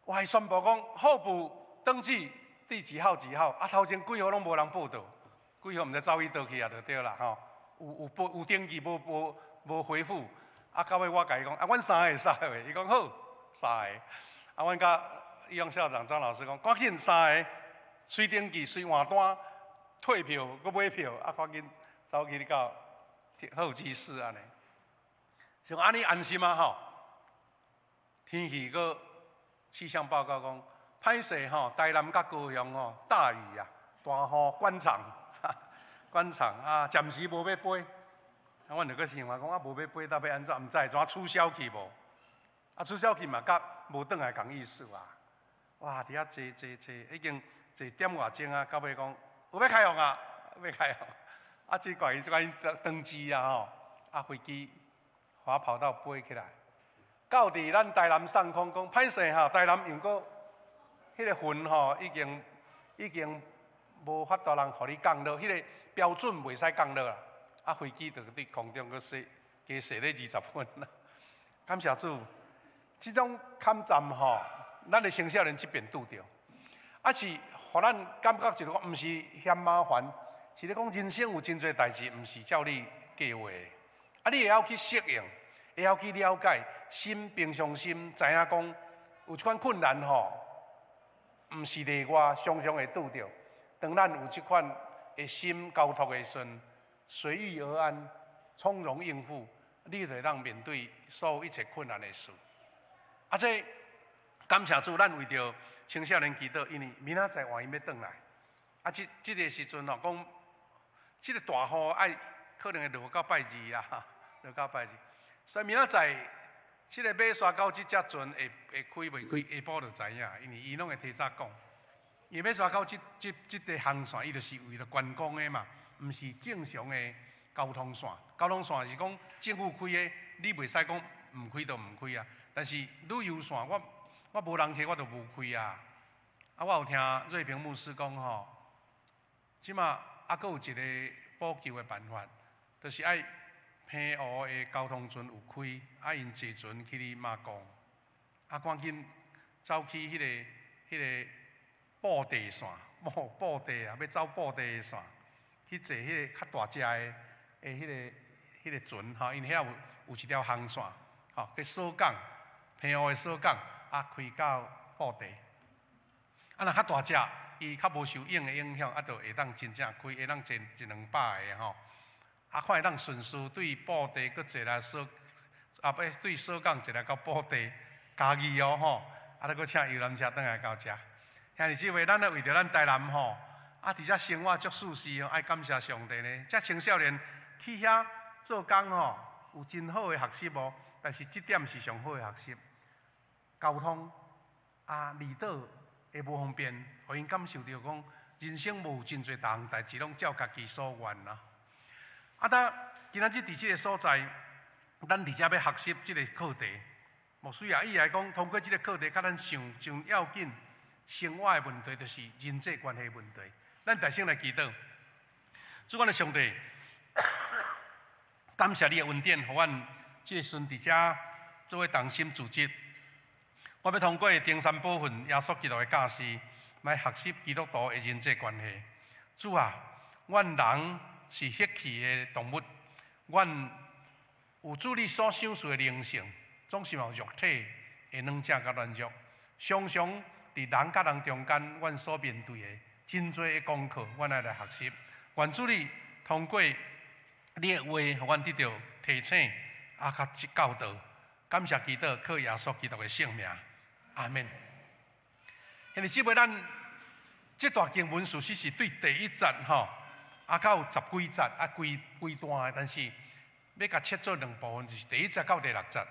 我還宣布講候補登記第幾號幾號，啊頭前幾號攏無人報到，幾號毋知走去佗去啊，就對啦吼。有有報有登記無無無回覆，啊到尾我共伊講，啊阮三個會使袂？伊講好，三個。啊阮佮玉勇校長張老師講，趕緊三個，隨登記隨換單，退票閣買票，啊趕緊走去到候機室按呢。像按呢安心啊吼，天氣閣氣象報告講，歹勢吼，台南佮高雄吼大雨啊，大雨關場，關場啊，暫時無欲飛。啊，阮就閣想啊，講啊無欲飛，到欲按怎？毋知會怎取消去無？啊，取消去嘛，佮無轉來仝意思啊！哇，佇遐坐坐坐，已經坐點外鐘啊，到尾講有欲開放啊，欲開放。啊，這怪伊這款登機啊吼，啊飛機滑跑道飛起來，到佇咱台南上空講歹勢吼，台南又閣彼個雲吼已經已經無法度人予你降落，彼個標準袂使降落啦。啊，飛機就佇空中閣踅，加踅咧20分啦。感謝主，這種坎站吼，咱的青少年這邊拄著，啊是予咱感覺就是講，毋是嫌麻煩，是咧講人生有真濟代誌，毋是照你計劃的，啊，你會曉去適應，會曉去了解，心平常心，知影講有這款困難吼，毋是例外，常常會拄著。當咱有這款的心交託的時陣，隨遇而安，從容應付，你就會當面對所有一切困難的事。啊，這感謝主，咱為著青少年祈禱，因為明仔載萬一欲轉來，啊，這這個時陣吼，講這個大雨愛可能會落到拜二啊，落到拜二，所以明仔載這個馬沙溝這隻船會會開袂開，下晡就知影，因為伊攏會提早講。因為馬沙溝這這這個航線，伊就是為著觀光的嘛，毋是正常的交通線。交通線是講政府開的，你袂使講毋開就毋開啊。但是旅遊線，我我無人客，我就無開啊。啊，我有聽瑞平牧師講吼，這馬猶閣有一個補救的辦法，就是愛澎湖的交通船有開，啊，𪜶坐船去哩馬公，啊，趕緊走去彼个彼个布袋線，布布袋啊，欲走布袋的線，去坐彼个較大隻的的彼个彼个船吼，因為遐有有一條航線，吼，去鎖港，澎湖的鎖港，啊，開到布袋。啊，若較大隻，伊較無受湧的影響，啊，就會當真正開，會當坐一兩百个吼。啊，看會當順序對布袋閣坐來鎖，啊，欲對鎖港坐來到布袋，嘉義哦吼，啊，閣請遊覽車轉來到遮。兄弟姊妹，咱咧為著咱台南吼，啊，佇遮生活足舒適哦，愛感謝上帝呢。這青少年去遐做工吼，有真好的學習哦，但是這點是上好的學習。交通啊，離島會無方便，予𪜶感受著講人生無真濟逐項代誌攏照家己所願啦。啊，當今仔日佇這個所在，咱佇遮欲學習這個課題。牧師也伊來講，通過這個課題，較咱想上要緊生活的問題，就是人際關係問題。咱大聲來祈禱，主阮的上帝，感謝你的恩典，予阮這個時陣佇遮做做伙同心組織。我欲通過登山寶訓耶穌基督的教示，來學習基督徒的人際關係。主啊，阮人是血氣的動物，阮有主你所賞賜的靈性，總是有肉體的軟弱佮軟弱。常常佇人佮人中間，阮所面對的真濟的功課，阮愛來學習。願主你通過你的話，予阮得著提醒，啊，較教導。感謝祈禱，靠耶穌基督的聖名，阿們。兄弟姊妹，咱這段經文事實是對第一節吼，啊，到十幾節啊，規規段的，但是欲共切做兩部分，就是第一節到第六節。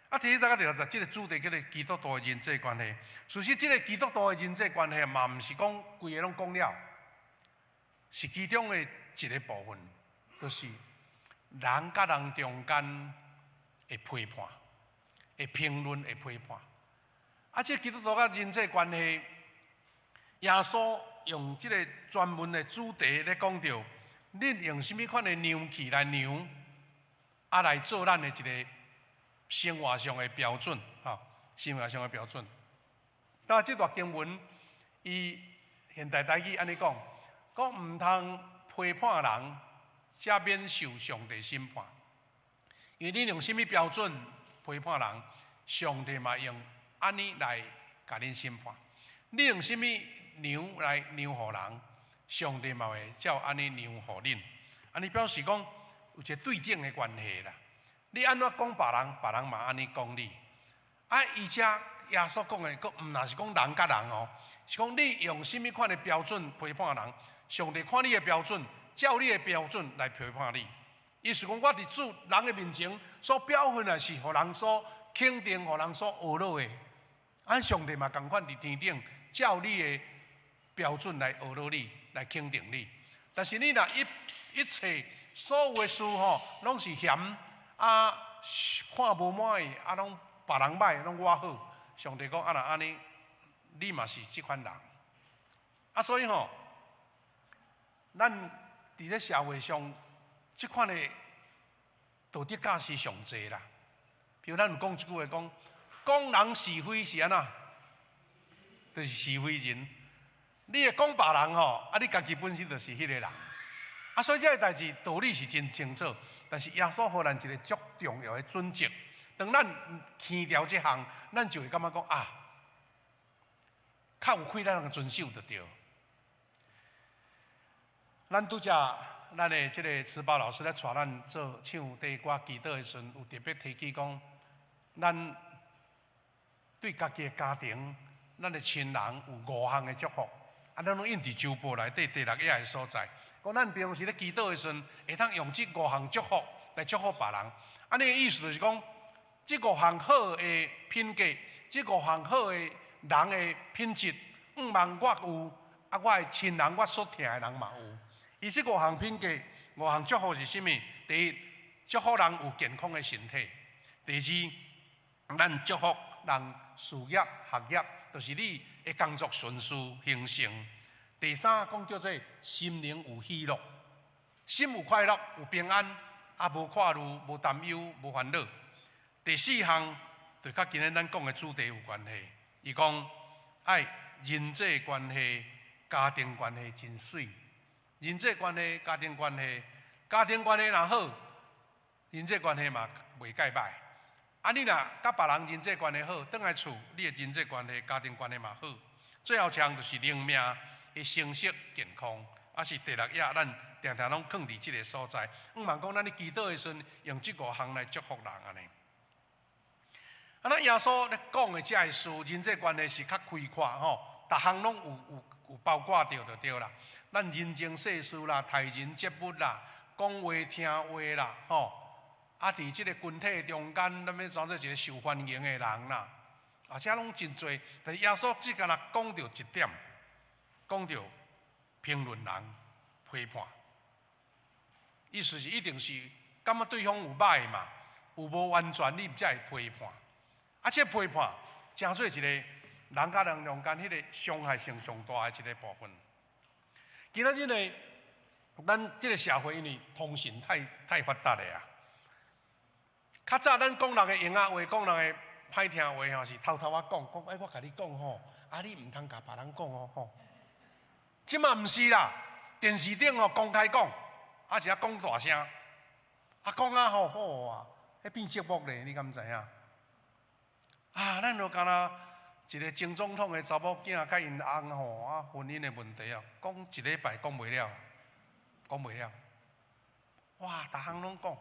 啊，第一節到第六節，這个主題叫做基督徒的人際關係。事實，這个基督徒的人際關係嘛，毋是講規个攏講了，是其中的一个部分，就是人佮人中間的批判、的評論、的批判。啊，這个基督徒佮人際關係，耶穌用這个專門的主題咧講著，恁用啥物款的量器來量，啊，來做咱的一个生活上的標準，吼，生活上的標準。但這段經文，伊現代台語按呢講，講毋通批判人，才免受上帝審判。因為你用啥物標準批判人，上帝嘛用按呢來共恁審判。你用啥物量來量予人，上帝嘛會照按呢量予恁。按呢表示講有一個對等的關係啦。你按怎講別人，別人嘛按呢講你。啊，而且耶穌講的，閣毋若是講人佮人哦，是講你用啥物款的標準批判人，上帝看你的標準，照你的標準來批判你。意思講，我佇主人的面前所表現的是予人所肯定，予人所呵咾的。按上帝嘛仝款佇天頂，照你的標準來呵咾你，來肯定你。但是你若一一切所有的事吼，攏是嫌啊，看無滿意，啊，攏別人歹，攏我好。上帝講啊，若按呢，你嘛是這款人。啊，所以吼，咱佇咧社會上，這款的道德教示上濟啦。比如咱有講一句話講，講人是非是按怎？就是是非人。你會講別人吼，啊，你家己本身就是彼个人。啊，所以這个代誌道理是真清楚，但是耶穌予咱一个足重要的準則。當咱耳著這項，咱就會感覺講啊，較有氣咱通遵守就對。咱拄才咱的這个慈寶老師咧帶咱做唱短歌祈禱的時陣，有特別提起講，咱對家己的家庭、咱的親人有五項的祝福，啊，咱攏印佇周報內底第六頁的所在。講咱平常時咧祈禱的時陣，會當用這五項祝福來祝福別人。按呢的意思就是講，這五項好的品格，這五項好的人的品質，向望我有，啊，我的親人、我所疼的人嘛有。伊這五項品格、五項祝福是啥物？第一，祝福人有健康的身體；第二，咱祝福人事業、學業，就是你的工作順遂興盛。第三，講叫做心靈有喜樂，心有快樂，有平安，啊，無掛慮，無擔憂，無煩惱。第四項，就佮今日咱講的主題有關係。伊講愛人際關係、家庭關係真媠。人際關係、家庭關係，家庭關係若好，人際關係嘛袂蓋歹。啊，你若佮別人人際關係好，轉來厝，你的人際關係、家庭關係嘛好。最後一項就是靈命的成熟健康，啊是第六頁，咱定定攏囥佇這个所在。向望講，咱咧祈禱的時陣，用這五項來祝福人按呢。啊，咱耶穌咧講的這个事，人際關係是較開闊吼，逐項攏有有有包括著就對啦。咱人情世事啦，待人接物啦，講話聽話啦，吼，啊，佇這个群體中間，咱欲創做一个受歡迎的人啦，啊，這攏真濟。但是耶穌只干焦講著一點，講著評論人、批判，意思是一定是感覺對方有歹嘛，有無完全，你才會批判。啊，這批判成做一個人佮人中間彼个傷害性上大的一个部分。今仔日呢，咱這个社會因為通訊太太發達了啊，較早咱講人的閒仔話，講人的歹聽話吼，是偷偷仔講，講欸，我共你講吼，啊你毋通共別人講哦吼。這馬毋是啦，電視頂吼公開講，啊是啊講大聲，啊講啊吼好啊，彼變節目咧，你敢知影？啊，咱就敢若一个前總統的查某囝佮𪜶翁吼啊婚姻的問題啊，講一禮拜講袂了，講袂了。哇，逐項攏講。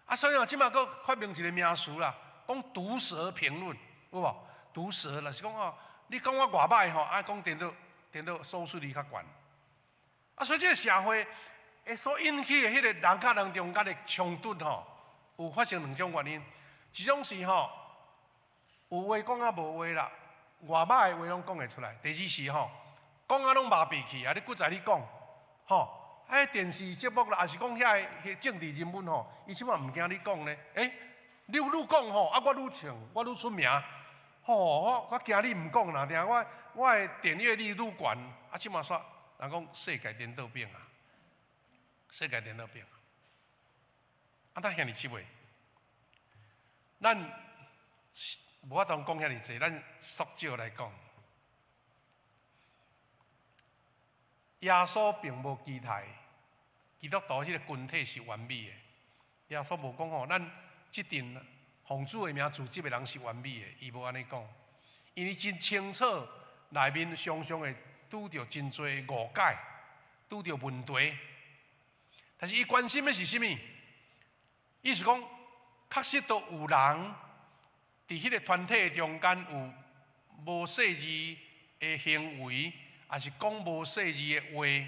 啊，所以哦，這馬閣發明一个名詞啦，講毒舌評論，有無？毒舌就是講哦，你講我偌歹吼，啊講顛倒顛倒收視率較懸。啊，所以這个社會會所引起的彼个人佮人中間的衝突吼，有發生兩種原因，一種是吼，有話講啊無話啦，偌歹的話攏講會出來。第二是吼，講啊攏麻痹去啊，你閣再你講，吼。啊，電視節目啦，抑是講遐个政治人物吼，伊這馬毋驚你講咧。欸，你愈講吼，啊，我愈唱，我愈出名。吼，我驚你毋講啦，定我我的點閱率愈懸。啊，這馬煞人講世界顛倒變啊，世界顛倒變啊。啊，咱兄弟姊妹，咱無法度講遐爾濟，咱縮少來講。耶穌並無期待基督徒彼个群體是完美的。耶穌無講吼，咱這陣奉主的名組織的人是完美的，伊無按呢講。因為真清楚，內面常常會拄著真濟誤解，拄著問題。但是伊關心的是啥物？意思講，確實都有人佇彼个團體中間有無細膩的行為。抑是講無細膩的話，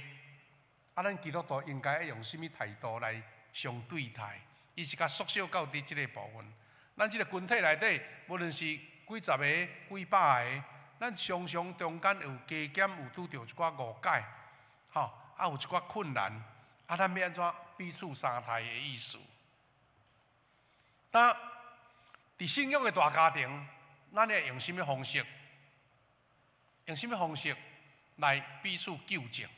啊，咱基督徒應該愛用啥物態度來相對待？伊是較縮小到佇這个部分。咱這个群體內底，無論是幾十个、幾百个，咱常常中間有加減有拄著一寡誤解，吼，啊有一寡困難，啊，咱欲按怎彼此相待的意思？但佇信仰的大家庭，咱會用啥物方式？用啥物方式？來彼此糾正，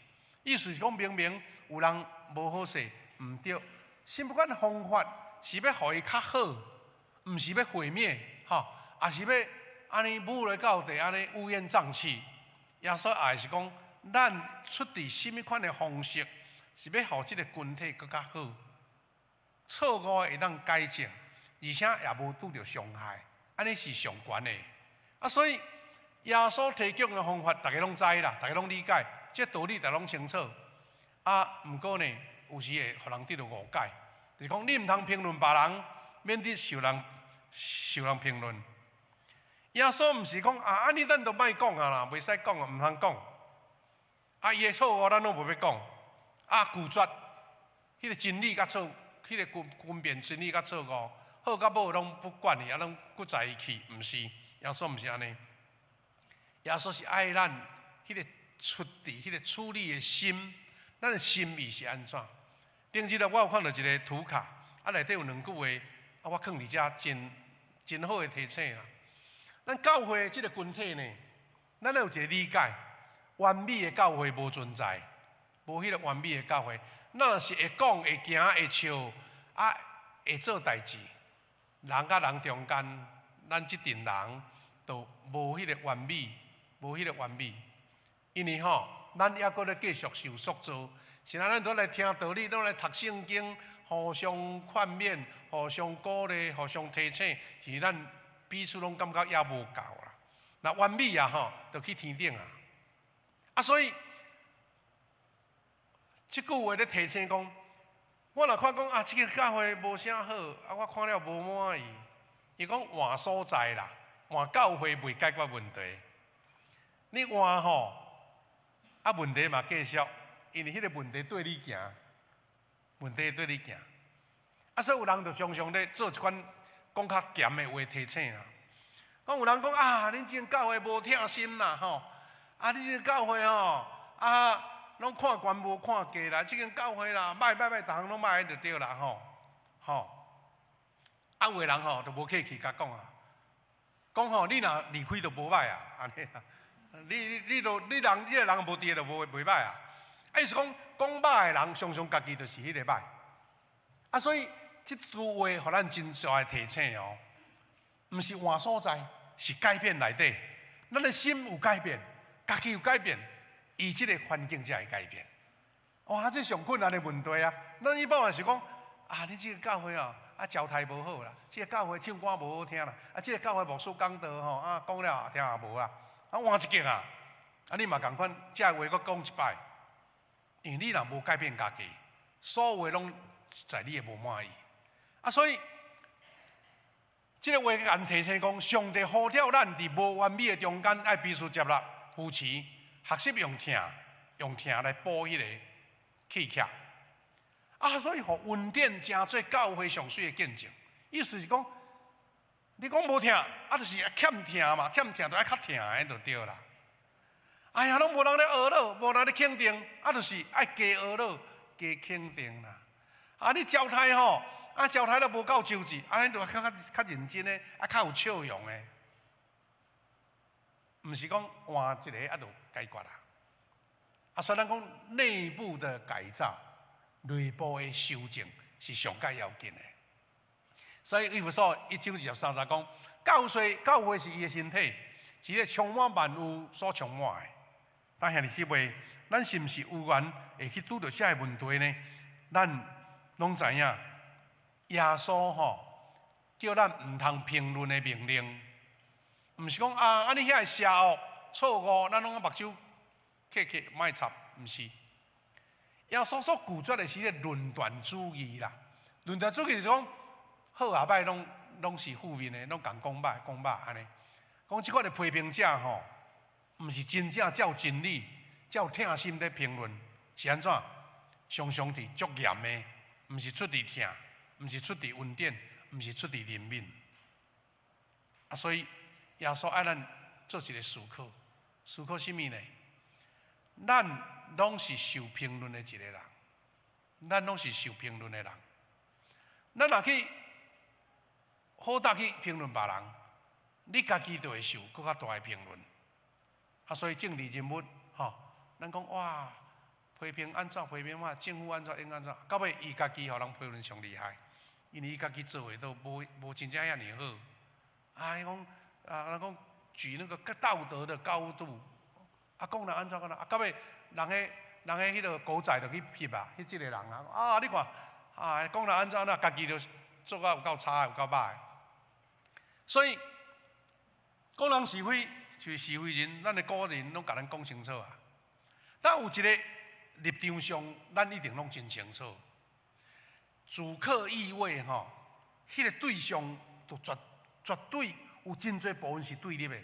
意思是講，明明有人無好勢，毋對，先不管方法是欲予伊較好，毋是欲毀滅，吼，抑是欲按呢侮辱到底，按呢烏煙瘴氣。耶穌愛是講，咱出佇啥物款的方式，是欲予這个群體閣較好，錯誤會當改正，而且也無拄著傷害，按呢是上懸的。啊，所以。耶穌提供的方法，逐家攏知啦，逐家攏理解，這道理逐家攏清楚。啊，毋過呢，有時會予人得著誤解，就是講你毋通評論別人，免得受人受人評論。耶穌毋是講啊，按呢咱都莫講啊啦，袂使講啊，毋通講。啊，伊的錯誤咱攏無欲講。啊，拒絕彼个真理佮錯，彼个分分辨真理佮錯誤，好佮無攏不管伊，啊，攏閣再伊去，毋是，耶穌毋是按呢。耶穌是愛咱彼个出佇彼个處理的心，咱的心意是按怎？頂日我有看著一个圖卡，啊內底有兩句話，啊我囥佇遮真真好的提醒啦。咱教會這个群體呢，咱愛有一个理解，完美的教會無存在，無彼个完美的教會，咱若是會講、會行、會笑，啊會做代誌，人佮人中間，咱這陣人都無彼个完美。無彼个完美，因為吼，咱猶閣咧繼續受塑造，是啊，咱都來聽道理，攏來讀聖經，互相勸勉，互相鼓勵，互相提醒，是咱彼此攏感覺猶無夠啦。若完美啊吼，就去天頂啊。啊，所以這句話咧提醒講，我若看講啊，這个教會無啥好，啊，我看了無滿意。伊講換所在啦，換教會袂解決問題。你換吼，啊問題嘛繼續，因為彼个問題綴你行，問題綴你行。啊，所以有人就常常咧做一款講較鹹的話提醒啊。講有人講啊，恁這間教會無疼心啦吼，啊，恁這間教會吼，啊，攏看懸無看低啦，這間教會啦，歹歹歹，逐項攏歹就對啦吼，吼。啊，有的人吼就無客氣共講啊，講吼，你若離開就無歹啊，按呢啦。你你你都你人這个人無佇就無袂歹啊！啊，意思講講歹的人，常常家己就是彼个歹。啊，所以這句話予咱真大的提醒哦，毋是換所在，是改變內底。咱的心有改變，家己有改變，伊這个環境才會改變。哇，這上困難的問題啊！咱一般嘛是講啊，你這个教會哦，啊，招待無好啦，這个教會唱歌無好聽啦，啊，這个教會牧師講道吼，啊，講了聽也無啦，啊，換一間啊，啊，你嘛仝款，這話閣講一擺，因為你若無改變家己，所有的攏在你的無滿意。啊，所以這个話共咱提醒講，上帝呼召咱佇無完美的中間，愛彼此接納、扶持，學習用疼、用疼來補彼個欠缺。啊，所以予恩典成做教會上媠的見證。意思是講，你講無疼，啊，就是欠疼嘛，欠疼就愛較疼的就對啦。哎呀，攏無人咧呵咾，無人咧肯定，啊，就是愛加呵咾、加肯定啦。啊，你招待吼，啊，招待都無夠周至，啊，你就較較較認真的，啊，較有笑容的，毋是講換一个啊就解決啦。啊，所以咱講內部的改造、內部的修正是上蓋要緊的。所以以弗所一章23節講，教會教會是伊的身體，是咧充滿萬有所充滿的。但兄弟姊妹，咱是毋是有緣會去拄著這个問題呢？咱攏知影，耶穌吼叫咱毋通評論的命令，毋是講啊，啊你遐个邪惡錯誤，咱攏目睭瞌瞌莫插，毋是。耶穌所拒絕的是彼個論斷主義啦。論斷主義就是講好抑歹攏攏是負面的，攏共講歹講歹按呢。講這款的批評者吼，毋是真正照真理、照疼心咧評論，是按怎？常常佇足嚴的，毋是出佇疼，毋是出佇恩典，毋是出佇憐憫。啊，所以耶穌愛咱做一个思考，思考啥物呢？咱攏是受評論的一个人，咱攏是受評論的人。咱若去好膽去評論別人，你家己就會受閣較大的評論。啊，所以政治人物吼，咱講哇，批評按怎，批評嘛，政府按怎，應按怎，到尾伊家己予人批評上厲害，因為伊家己做的都無無真正遐爾好。啊，伊講啊，咱講舉那個道德的高度，啊，講人按怎按怎，啊，到尾人彼人彼彼个狗仔就去翕啊，翕這个人啊，啊，你看，啊，講人按怎按怎，家己就做甲有夠差，有夠歹。所以講人是非，就是是非人，咱的古人攏共咱講清楚啊。但有一个立場上，咱一定攏真清楚。主客意味吼，彼个對象就絕絕對有真濟部分是對立的。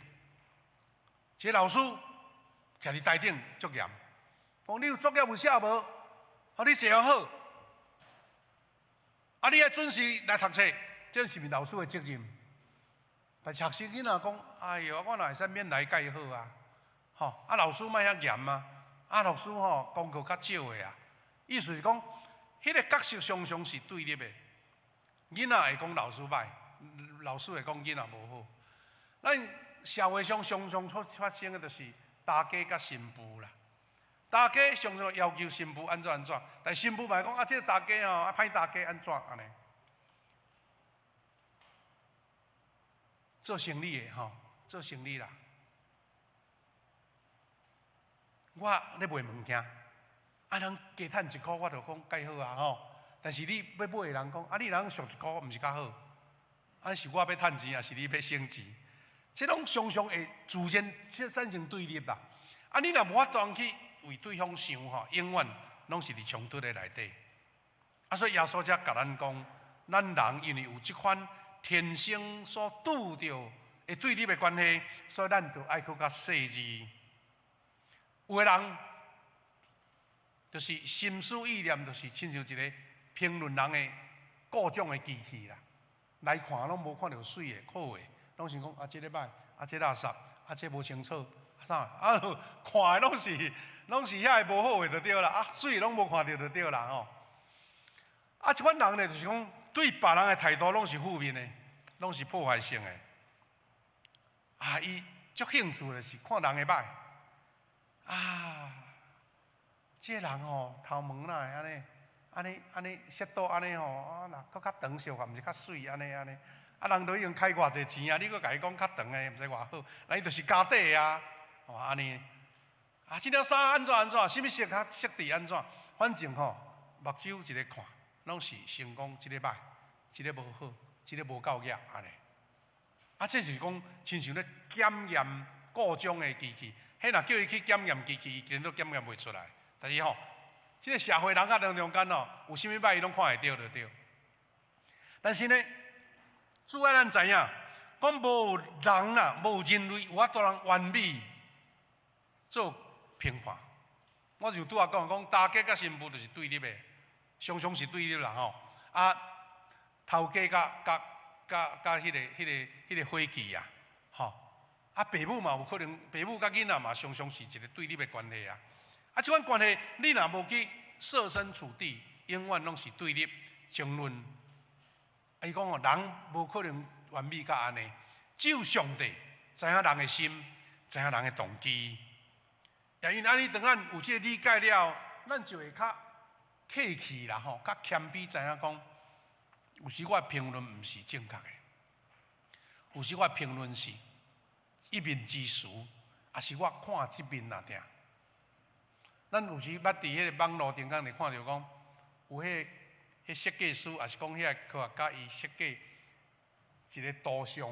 一個老師徛佇台頂足嚴，講你有作業有寫無？予你坐好，啊，你愛準時來讀冊，這是毋是老師的責任？但是學生囡仔講：哎喲，我哪會使免來蓋好啊？吼，啊，老師莫遐嚴啊！啊，老師吼功課較少的啊。意思是講，彼个角色常常是對立的。囡仔會講老師歹，老師會講囡仔無好。咱社會上常常出發生的就是大家佮新婦啦。大家常常要求新婦按怎按怎，但新婦嘛會講啊，這个大家吼啊歹大家按怎按呢？做生理的吼，做生理啦。我咧賣物件，啊人加趁一箍，我就講蓋好啊吼。但是你欲買的人講，啊你若俗一箍，毋是較好？啊是我欲趁錢，抑是你欲省錢？這攏常常會自然產生對立啦。啊你若無法度去為對方想吼，永遠攏是佇衝突的內底。啊所以耶穌才共咱講，咱人因為有這款天生所拄著的對立的關係，所以咱就愛閣較細膩。有的人就是心思意念，就是親像一个評論人的故障的機器啦。來看攏無看著媠的、好的，攏想講啊，這个歹，啊，這垃圾，啊，這無清楚，啊啥啊？看的攏是攏是遐个無好的就對啦，啊，媠的攏無看著就對啦吼。啊，這款人呢，就是講對別人的態度攏是負面的，攏是破壞性的。啊，伊足興趣的是看人的歹。啊，這个人吼，頭毛哪會按呢？按呢按呢色度按呢吼，啊若閣較長小可，毋是較媠按呢按呢。啊，人都已經開偌濟錢啊，你閣共伊講較長的，毋知偌好，那伊就是加底啊，吼按呢。啊，這領衫按怎按怎，啥物色較設置按怎，反正吼，目睭一个看，攏是先講這個䆀，這個無好，這個無夠額按呢。啊，這是講親像咧檢驗故障的機器，彼若叫伊去檢驗機器，伊根本都檢驗袂出來。但是吼，這個社會人佮當中間吼，有啥物䆀伊攏看會著就對。但是呢，主愛咱知影，講無人啦，無人類有法度人完美做評判。我就拄仔講講，大家佮新婦就是對立的，常常是對立啦吼。啊，頭家佮佮佮佮彼個伙計啊，吼。啊，爸母嘛有可能，爸母佮囡仔嘛常常是一個對立的關係啊。啊，這款關係你若無去設身處地，永遠攏是對立爭論。啊，伊講哦，人無可能完美甲按呢，只有上帝知影人的心，知影人的動機。也因為按呢，當咱有這個理解了，咱就會較客氣啦吼，較謙卑，知影講，有時我的評論毋是正確的，有時我的評論是一面之詞，抑是我看這面爾爾。咱有時捌佇彼個網路頂間會看著講，有彼個設計師，抑是講彼個科學家，伊設計一個圖像，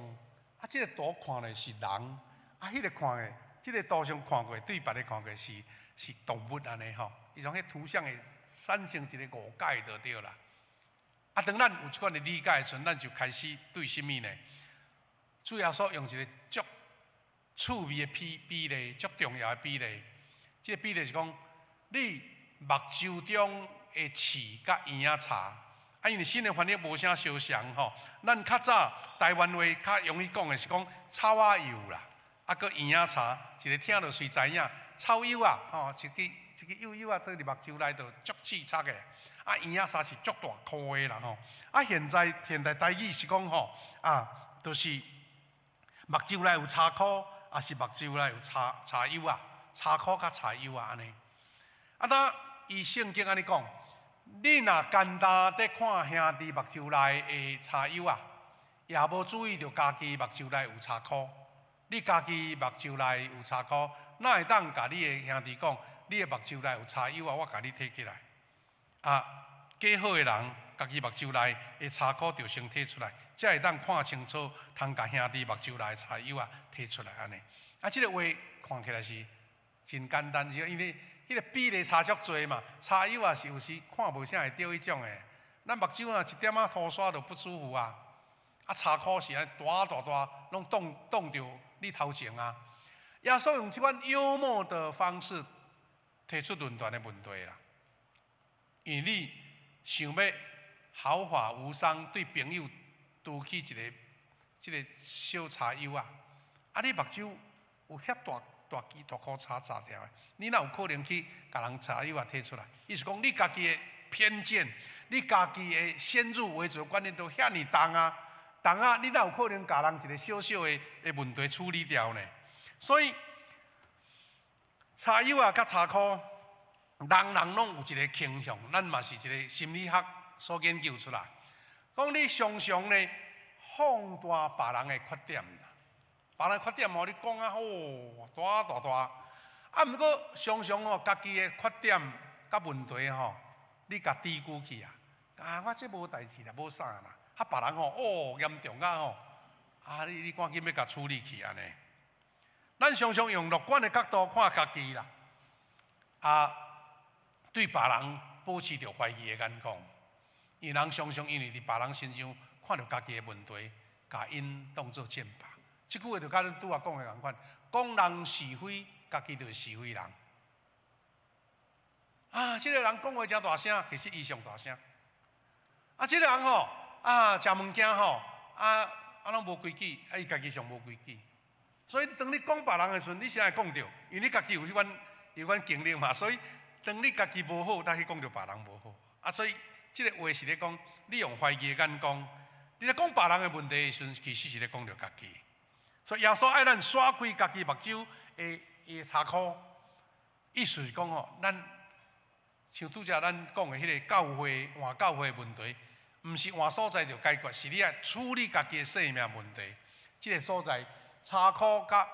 啊，這個圖看的是人，啊，彼個看的，這個圖像看過，對別个看過是動物按呢吼，伊從彼圖像會產生一個誤解就對啦。啊，當咱有這款的理解的時陣，咱就開始對啥物呢？主耶穌用一個足趣味的比例，足重要的比例。這個比例是講，你目睭中的刺佮葉仔杈，啊，因為新的翻譯無啥相像吼，咱較早台灣話較容易講的是講草仔幼啦，啊，閣葉仔杈，一个聽著隨知影，草幼仔，吼，一支一支幼幼仔，佇目睭內頭足刺插的，啊，葉仔杈是足大箍的啦吼。啊，現在台語是講吼，啊，就是目睭內有柴箍，抑是目睭內有柴柴幼仔，柴箍佮柴幼仔按呢。啊，當伊聖經按呢講，你若干焦佇看兄弟目睭內的柴幼仔，也無注意著家己目睭內有柴箍。你家己目睭內有柴箍，哪會當共你的兄弟講，你的目睭內有柴幼仔，我共你提起來。啊，假好的人，家己目睭內的柴箍著先提出來，才會當看清楚，通共兄弟目睭內的柴幼仔提出來按呢。啊，這個話看起來是真簡單，是因為彼個比例差足濟嘛，柴幼仔是有時看無啥會著彼種的。咱目睭若一點仔塗沙就不舒服啊，啊，柴箍是按呢大大大，攏擋擋著你頭前啊。耶穌用這款幽默的方式提出論斷的問題啦。因為你想欲毫髮無傷對朋友拄起一个這个小柴幼仔，啊，你目睭有遐大大支大箍柴紮牢的，你哪有可能去共人柴幼仔提出來？意思講，你家己的偏見，你家己的先入為主的觀念都遐爾重啊，重啊！你哪有可能共人一个小小的問題處理掉呢？所以，柴幼仔佮柴箍，人人攏有一个傾向，咱嘛是一个心理學所研究出來，講你常常呢放大別人的缺點，別人缺點哦，你講啊哦大大大，啊，毋過常常哦，家己的缺點佮問題吼，你共低估去啊，啊，我這無代誌啦，無啥啦，啊，別人吼哦嚴重啊吼，啊，你趕緊欲共處理去按呢。咱常常用樂觀的角度看家己啦，啊，對別人保持著懷疑的眼光，因為人常常因為佇別人身上看著家己的問題，共𪜶當做箭靶。這句話就佮咱拄仔講的仝款，講人是非，家己就是是非人。啊，這個人講話誠大聲，其實伊上大聲。啊，這個人吼，啊，食物件吼，啊啊攏無規矩，啊伊家己上無規矩。所以當你講別人的時陣，你先會講著，因為你家己有彼款有款經歷嘛。所以當你家己無好，才去講著別人無好。啊，所以這个話是咧講，你用懷疑的眼光，你咧講別人的問題的時陣，其實是咧講著家己。所以耶穌愛咱徙開家己目睭的柴箍，意思是講吼，咱像拄才咱講的彼个教會換教會的問題，毋是換所在就解決，是你愛處理家己的性命問題。這个所在柴箍佮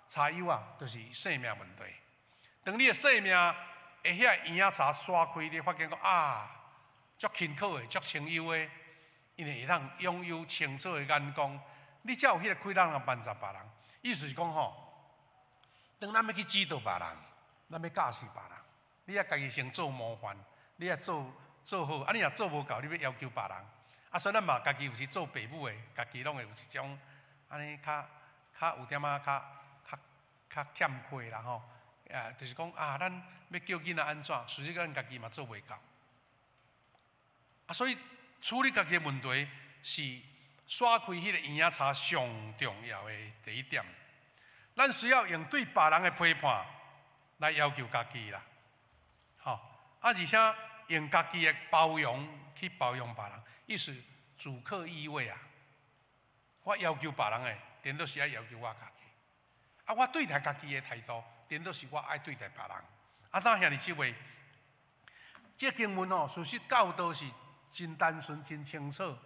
柴友仔，就是性命問題。當你的性命的遐嬰仔柴刷開，你發現講啊，足勤苦的，足清幽的，因為會當擁有清楚的眼光，你才有彼个氣力通幫助別人。意思是講吼，當咱欲去指導別人，咱欲教示別人，你愛家己先做模範，你愛做做好，啊，你若做無夠，你欲要求別人，啊，所以咱嘛家己有時做爸母的，家己攏會有一種按呢較較有點仔較較較欠缺啦吼，啊，就是講啊，咱欲叫囡仔按怎，事實咱家己嘛做袂到，啊，所以處理家己的問題是刷開彼个嬰仔柴上重要的第一點。咱需要用對別人的批判來要求家己啦，吼，啊，而且用家己的包容去包容別人，意思主客易位啊。我要求別人的，顛倒是愛要求我家己。啊，我對待家己的態度，顛倒是我愛對待別人。啊，當兄弟姊妹，這個經文哦，事實教導是真單純、真清楚。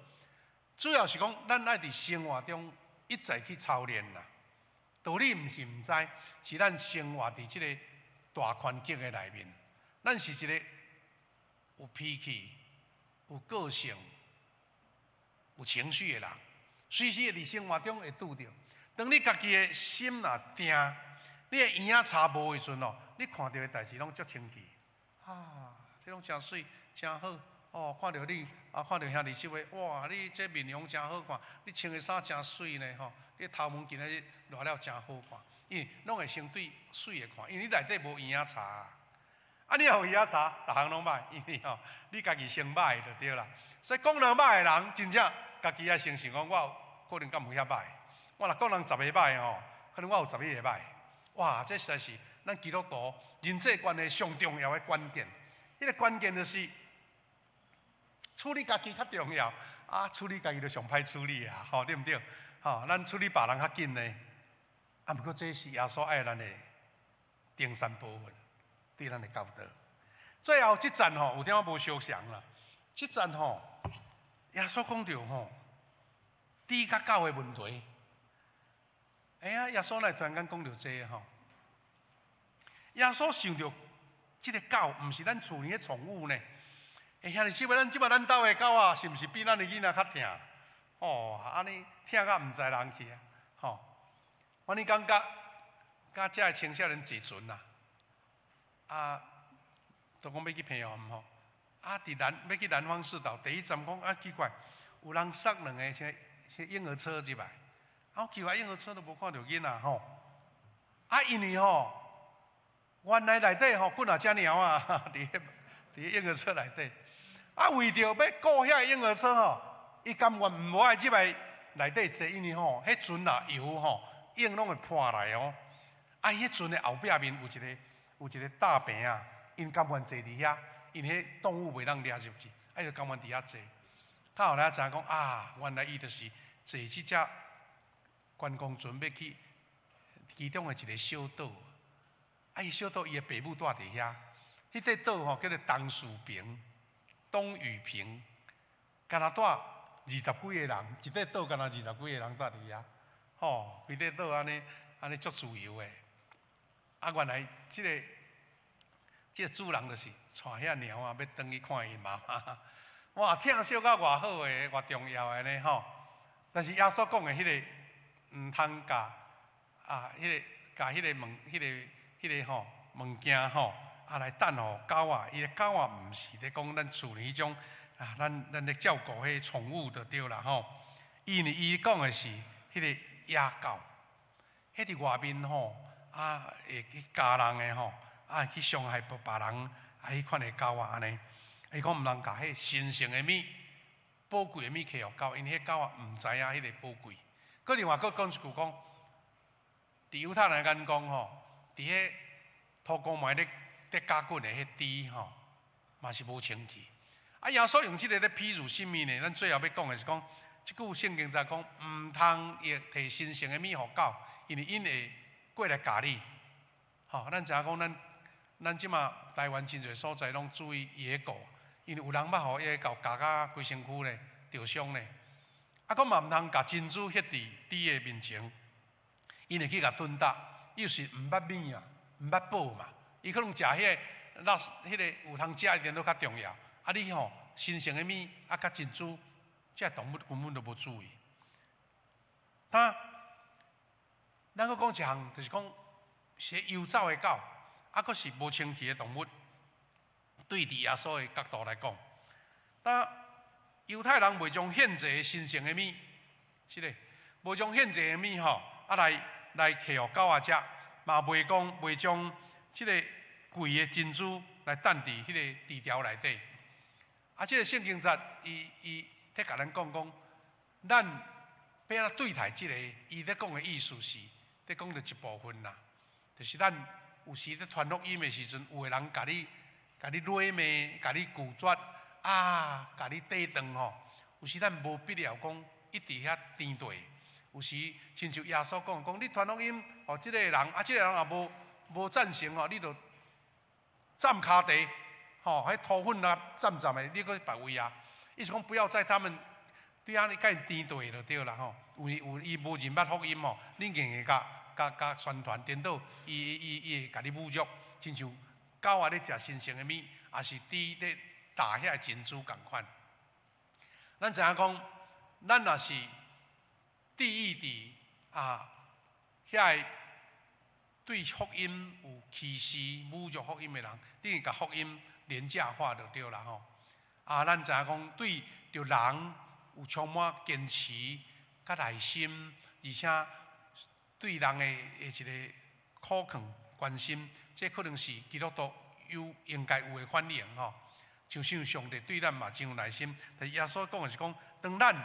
主要是講，咱愛佇生活中一再去操練啦。道理毋是毋知，是咱生活佇這个大環境的內面，咱是一个有脾氣、有個性、有情緒的人，隨時會佇生活中會拄著。當你家己的心若定，你的嬰仔柴無的時陣哦，你看著的代誌攏足清氣。啊，這攏誠媠，誠好。哦，看著你，啊，看著兄弟姊妹，哇，你這面容誠好看，你穿的衫誠媠呢，吼，你頭毛今仔日亂了誠好看，因為攏會先對媠的看，因為你內底無嬰仔柴。啊，你若有嬰仔柴，逐項攏歹，因為吼，你家己先歹就對啦。所以講人歹的人，真正家己愛先想講，我可能敢有遐歹。我若講人十个歹吼，可能我有11個歹。哇，這實在是咱基督徒人際關係上重要的關鍵。彼个關鍵就是處理家己較重要。啊，處理家己就上歹處理啊，吼，對毋對？吼，咱處理別人較緊呢。啊，毋過這是耶穌愛咱的登山寶訓，對咱的教導。最後這節吼，有點仔無相仝啦。這節吼，耶穌講著吼，豬佮狗的問題。哎呀，耶穌來突然間講著這吼，耶穌想著這个狗毋是咱厝裡的寵物呢。欸，兄弟姊妹，咱這擺咱兜的狗仔，是毋是比咱的囡仔較疼？哦，按呢疼甲毋知人去啊！吼，我呢感覺，佮遮的青少年坐船啦，啊，都講欲去澎湖吼，啊，佇南欲去南方四島，第一站講啊奇怪，有人捒兩个啥啥嬰兒車入來，啊，我奇怪嬰兒車都無看著囡仔吼，啊，因為吼，原來內底吼睏若隻貓仔，佇彼佇嬰兒車內底。啊，為著欲顧遐嬰兒車吼，伊甘願毋愛入來內底坐，因為吼，彼船若搖吼，湧攏會破來哦。啊，伊彼船的後壁面有一个有一个大棚仔，𪜶甘願坐佇遐，因為彼動物袂當掠入去，啊，伊就甘願佇遐坐。到後來才知影講啊，原來伊就是坐這隻觀光船欲去其中的一个小島。啊，伊小島伊的爸母蹛佇遐，彼塊島吼叫做東嶼坪。東嶼坪，敢若蹛二十幾个人，一塊島敢若二十幾个人蹛佇遐，吼，規塊島按呢按呢足自由的。啊，原來這个這个主人就是帶遐貓仔欲轉去看伊媽媽。哇，疼惜甲偌好的，偌重要的呢吼。但是耶穌講的彼个毋通共啊，彼个共彼个物，彼个彼个吼物件吼。啊，來擲予狗仔，伊的狗仔毋是咧講咱厝裡彼種啊，咱咱咧照顧彼寵物就對啦吼。因為伊講的是彼个野狗，彼佇外面吼啊會去咬人的吼，啊去傷害別別人啊，彼款的狗仔按呢。伊講毋通共彼神聖的物、寶貴的物揢予狗，因為彼狗仔毋知影彼个寶貴。閣另外閣講一句講，佇猶太人眼光吼，佇彼塗公糜咧得咬骨的彼豬吼，嘛是無清氣。啊，耶穌用這个咧比喻啥物呢？咱最後欲講的是講，這句聖經在講，毋通用提神聖的物予狗，因為𪜶會過來咬你。吼，咱知影講，咱咱這馬台灣真濟所在攏注意野狗，因為有人捌予野狗咬甲規身軀咧，著傷咧。啊，閣嘛毋通共珍珠歇佇豬的面前，𪜶會去共吞噠。又是毋捌物啊，毋捌寶嘛，伊可能食彼個垃彼個有通食一點都較重要。啊，你吼神聖的物啊，佮珍珠，這個動物根本就無注意。他，咱閣講一項，就是講是遊走的狗，啊，閣是無清氣的動物。對佇耶穌的角度來講，那猶太人袂將獻祭神聖的物，是咧，無將獻祭的物吼，啊來來提予狗仔食，嘛袂講袂將這個貴的珍珠來擲佇彼個豬槽內底。啊，這個聖經節，伊伊咧共咱講講，咱欲按怎對待這個，伊咧講的意思是，咧講著一部分啦，就是咱有時咧傳福音的時陣，有的人共你共你詈罵，共你拒絕，啊，共你抵擋吼，有時咱無必要講一直遐纏綴。有時親像耶穌講講，你傳福音予這個人，啊，這個人也無無贊成吼，你就浸跤地，吼，彼塗粉啊，浸浸的，你閣別位啊。意思講不要在他們對啊，你共伊纏綴就對啦吼。有有伊無認捌福音吼，你硬硬共共共宣傳，顛倒伊伊伊會共你侮辱，親像狗仔咧食神聖的物，抑是豬咧踏遐珍珠仝款。咱知影講，咱若是注意佇啊遐个對福音有歧視、侮辱福音的人，等於共福音廉價化就對啦吼。啊，咱知影講對著人有充滿堅持、佮耐心，而且對人的的一個苦勸關心，這可能是基督徒有應該有的反應吼。就像上帝對咱嘛真有耐心，但耶穌講的是講，當咱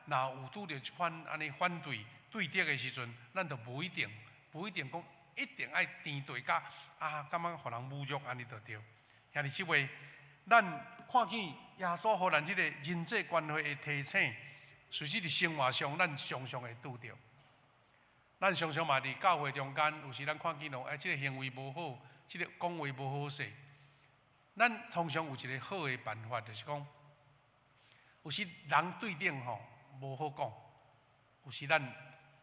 若有拄著這款按呢反對對敵的時陣，咱就無一定，無一定講一定愛纏綴甲啊，感覺予人侮辱按呢就對。兄弟姊妹，咱看見耶穌予咱這個人際關係的提醒，實際佇生活上，咱常常會拄著。咱常常嘛佇教會中間，有時咱看見哦，哎，這個行為無好，這個講話無好勢。咱通常有一個好的辦法，就是講，有時人對頂吼無好講，有時咱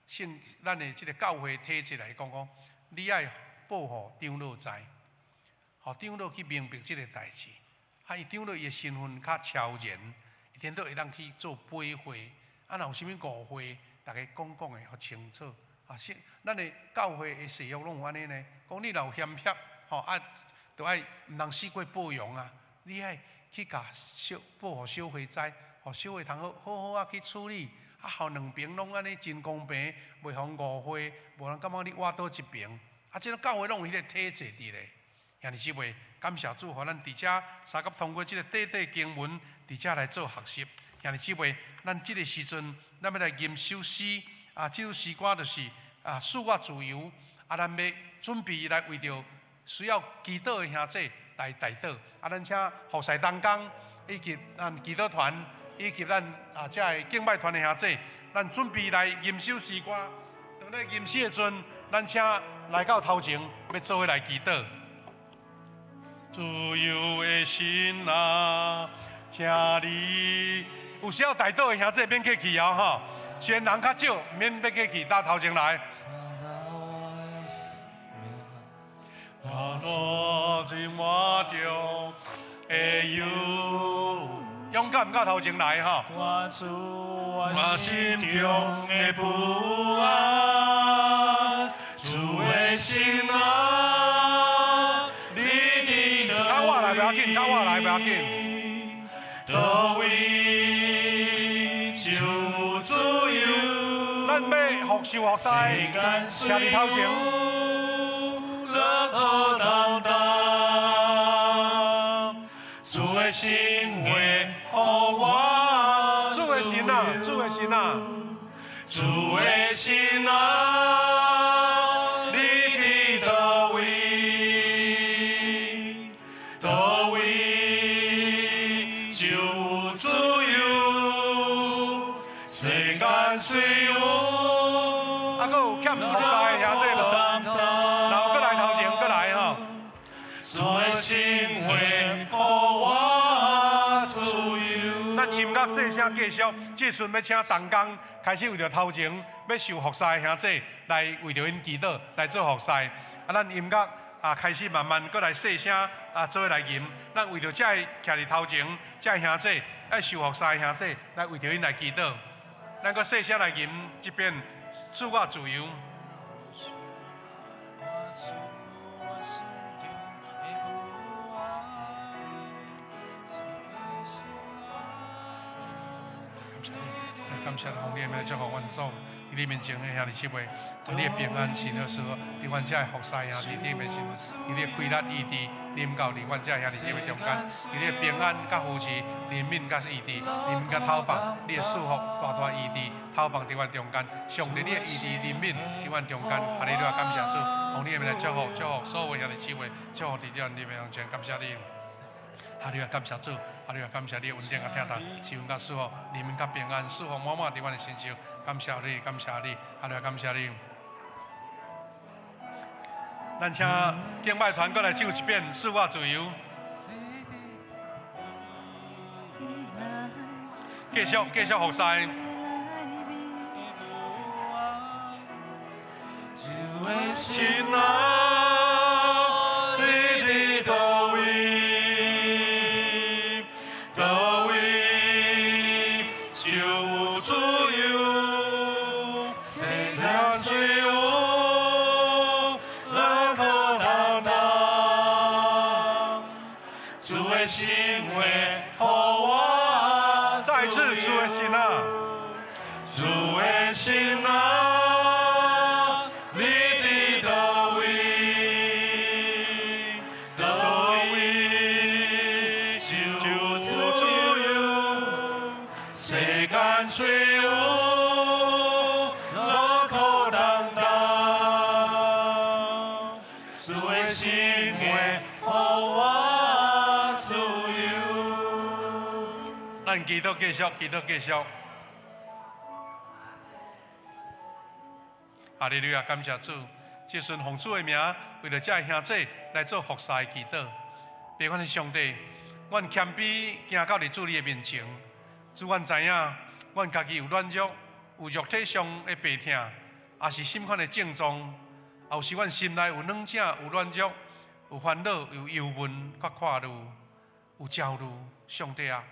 聖咱的這個教會體制來講講，你愛報予長老知，予長老去明白這個代誌，啊，伊長老伊的身份較超然，伊顛倒會當去做背會，啊，若有啥物誤會，逐家講講的予清楚。啊，是咱的教會的誓約攏有按呢呢，講你若有嫌隙，吼啊，就愛毋通死過報容啊！你愛去共小報予小會知，予小會通好好好啊去處理，啊，予兩邊攏按呢真公平，袂予人誤會，無人感覺你倚佗一邊。啊，這個教會攏有彼個體制佇咧。兄弟姊妹，感謝主，予咱佇遮相佮通過這個短短經文，佇遮來做學習。兄弟姊妹，咱這個時陣，咱欲來吟首詩啊，這首詩歌就是啊，賜我自由啊，咱欲準備來為著需要祈禱的兄弟來代禱。啊，咱請服侍同工以及咱祈禱團以及咱啊遮个敬拜團的兄弟，咱準備來吟首詩歌。當咧吟詩的時陣，咱請來到頭前，欲做伙來祈禱。自由的心啊，請你有需要代禱的兄弟免客氣哦，吼。雖然人較少，免客氣，到頭前來。勇敢到頭前來，吼。我心中的不安，主的心啊，你佇佗我來，不要緊，我來，不要緊。佗位就有自由。咱欲服侍服侍，徛佇頭前。主的神話予我主的神啊，主的神啊，主的神啊，你佇佗位？佗位就有自由，世間雖有。啊，閣有欠服侍的兄弟無？然後閣來頭前，閣來吼。細聲繼續，這時陣欲請同工開始為著頭前欲受服侍的兄弟來為著𪜶祈禱來做服侍。啊，咱音樂啊開始慢慢閣來細聲啊做伙來吟。咱為著這个徛佇頭前這个兄弟愛受服侍的兄弟來為著𪜶來祈禱。咱閣細聲來吟一遍，賜我自由。感謝奉你的名祝福阮主，佇你面前的兄弟姊妹，願你的平安喜樂賜予，佇阮這服侍兄弟姊妹身，佇你的喜樂醫治臨到佇阮這兄弟姊妹中間，佇你的平安佮扶持、憐憫佮醫治、憐憫佮透放，你的祝福大大醫治透放佇阮中間，上帝你的醫治憐憫佇阮中間，哈利路亞，感謝主，奉你的名來祝福祝福所有兄弟姊妹，祝福佇這你面前，感謝你。哈利路亞，感謝主，哈利路亞，感謝你的恩典佮疼痛，賜阮佮祝福，憐憫佮平安，祝福滿滿佇阮的身上，感謝你，感謝你，哈利路亞，感謝你。咱請敬拜團閣來唱一遍《賜我自由》，繼續繼續服侍。再次，主的神啊，主的神啊，你佇佗位？佗位就有自由，世間雖有勞苦擔擔，主的心話予我自由。咱祈禱繼續，祈禱繼續。哈利路亞，感謝主！這陣奉主的名，為著這个兄弟來做服侍的祈禱。父阮的上帝，阮謙卑行到佇主你的面前。主，阮知影，阮家己有軟弱，有肉體上的病痛，也是心款的症狀，也有時阮心內有軟正，有軟弱，有煩惱，有憂悶，佮看慮，有焦慮。上帝啊，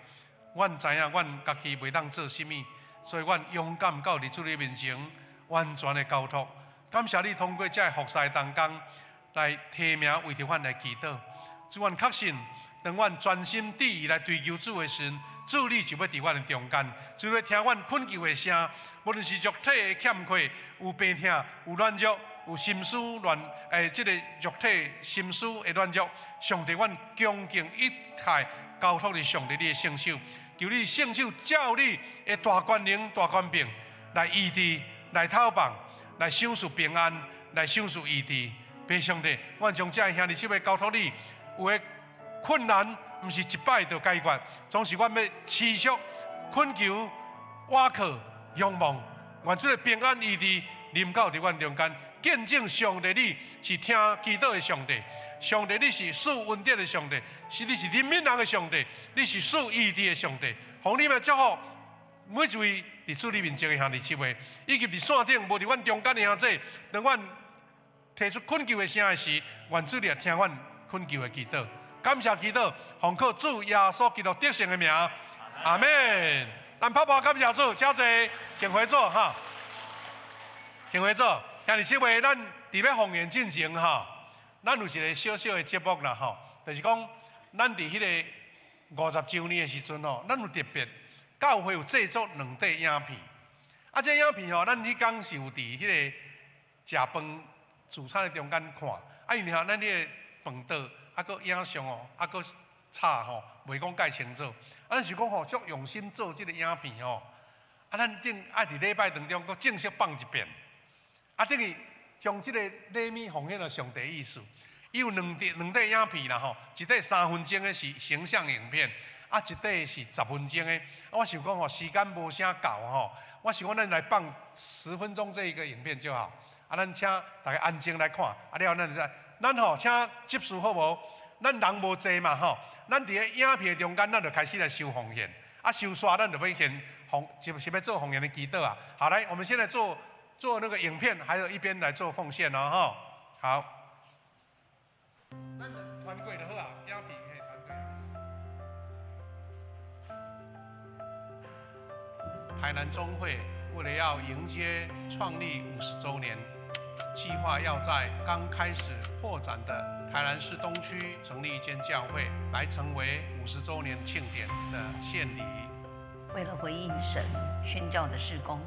阮知影阮家己袂當做啥物，所以阮勇敢到佇主你面前，完全的交託。感謝你通過這个服侍同工來提名為著阮來祈禱。主，阮確信，當阮專心致意來追求主的時陣，主你就欲佇阮的中間，主欲聽阮懇求的聲，無論是肉體的欠缺、有病痛、有軟弱、有心思亂，這个肉體心思的軟弱，上帝，阮恭敬一切交託佇上帝你的聖手，求你聖手照你的大權能、大權柄來醫治、來透放、來賞賜平安、來賞賜醫治。父上帝，阮將這个兄弟姊妹交託你，有的困難毋是一擺就解決，總是阮欲持續懇求、倚靠、仰望，願主的平安醫治臨到佇阮中間，見證上帝你是聽祈禱的上帝，上帝你是賜恩典的上帝，是你是憐憫人的上帝，你是賜醫治的上帝。奉你名祝福每一位佇主你面前的兄弟姊妹，以及佇線頂無佇阮中間的兄弟，當阮提出懇求的聲的時，願主你也聽阮懇求的祈禱。感謝祈禱，奉靠主耶穌基督得勝的名，阿們。咱拍鼓感謝主，請坐，請回座哈，請回座。兄弟姊妹，咱佇欲奉獻進前哈，咱有一個小小的節目啦吼，就是講咱佇彼个50週年的時陣吼，咱有特別教會有製作兩塊影片，啊，這影片吼，咱彼工是有佇彼个食飯聚餐的中間看，啊，因為吼，咱彼个飯桌。啊，閣影像哦，啊，閣插吼，袂講蓋清楚。啊，咱想講吼，足用心做這个影片吼，啊，咱正愛佇禮拜當中閣正式放一遍。啊，等於將這个禮物奉獻予上帝意思。伊有兩塊兩塊影片啦吼，一塊3分鐘的是形象影片，啊，一塊是10分鐘的。啊，我想講吼，時間無啥夠吼，我想講咱來放10分鐘這一個影片就好。啊，咱請大家安靜來看，啊，了後咱再。咱吼請執事好無？咱人無濟嘛吼，咱佇个影片中間，咱就開始來收奉獻。啊，啊，收煞咱就欲献奉，是欲做奉献的祈祷啊。好，來，我們現在做做那個影片，還有一邊來做奉獻哦，吼。好。咱傳過就好啊，影片嘿傳過。台南中會為了要迎接創立50週年，計劃要在剛開始擴展的台南市東區成立一間教會，來成為50週年慶典的獻禮。為了回應神宣教的事工，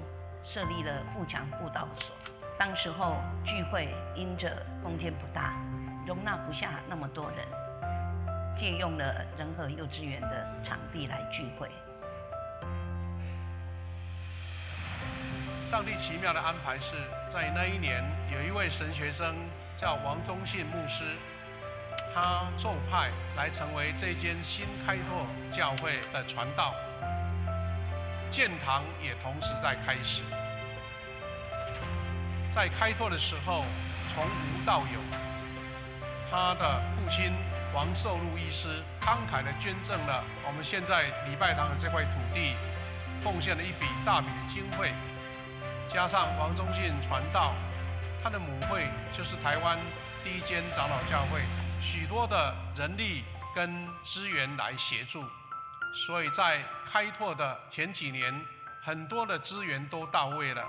設立了富強布道所。當時候聚會因着空間不大，容納不下那麼多人，借用了仁和幼稚園的場地來聚會。上帝奇妙的安排是在那一年，有一位神學生叫王忠信牧師，他受派來成為這間新開拓教會的傳道，建堂也同時在開始。在開拓的時候，從無到有，他的父親王壽祿醫師慷慨地捐贈了我們現在禮拜堂的這塊土地，奉獻了一筆大筆的經費。加上王忠信傳道，他的母會就是台灣第一間長老教會，許多的人力跟資源來協助，所以在開拓的前幾年，很多的資源都到位了。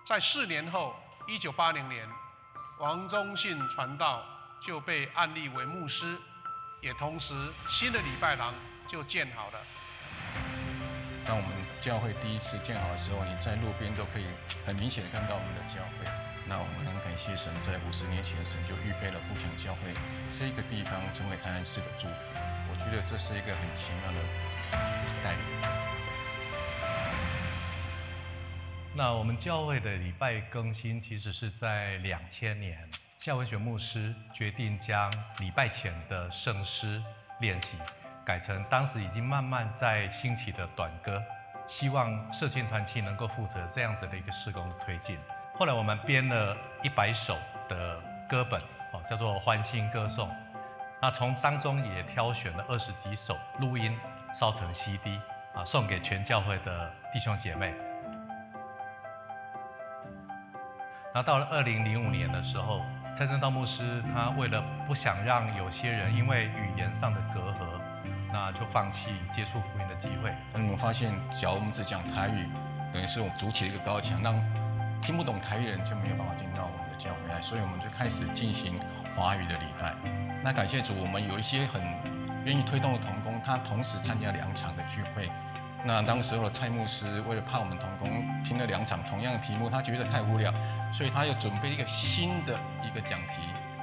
在4年後，1980年，王忠信傳道就被按立為牧師，也同時新的禮拜堂就建好了。當我們教會第一次建好的時候，你在路邊都可以很明顯的看到我們的教會。那我們很感謝神，在50年前，神就預備了富強教會這個地方，成為台南市的祝福。我覺得這是一個很奇妙的帶領。那我們教會的禮拜更新，其實是在2000年，夏文選牧師決定將禮拜前的聖詩練習改成當時已經慢慢在興起的短歌，希望社青團契能夠負責這樣子的一個事工的推進。後來我們編了100首的歌本，哦，叫做《歡欣歌頌》。那從當中也挑選了20幾首錄音，燒成 CD，啊，送給全教會的弟兄姐妹。那到了2005年的時候，蔡正道牧師他為了不想讓有些人因為語言上的隔閡，那就放棄接觸福音的機會。那你們發現，假如我們只講台語，等於是我們築起了一個高牆，讓聽不懂台語的人就沒有辦法進到我們的教會來，所以我們就開始進行華語的禮拜。那感謝主，我們有一些很願意推動的同工，他同時參加兩場的聚會。那當時候的蔡牧師為了怕我們同工聽了兩場同樣的題目，他覺得太無聊，所以他又準備一個新的一個講題，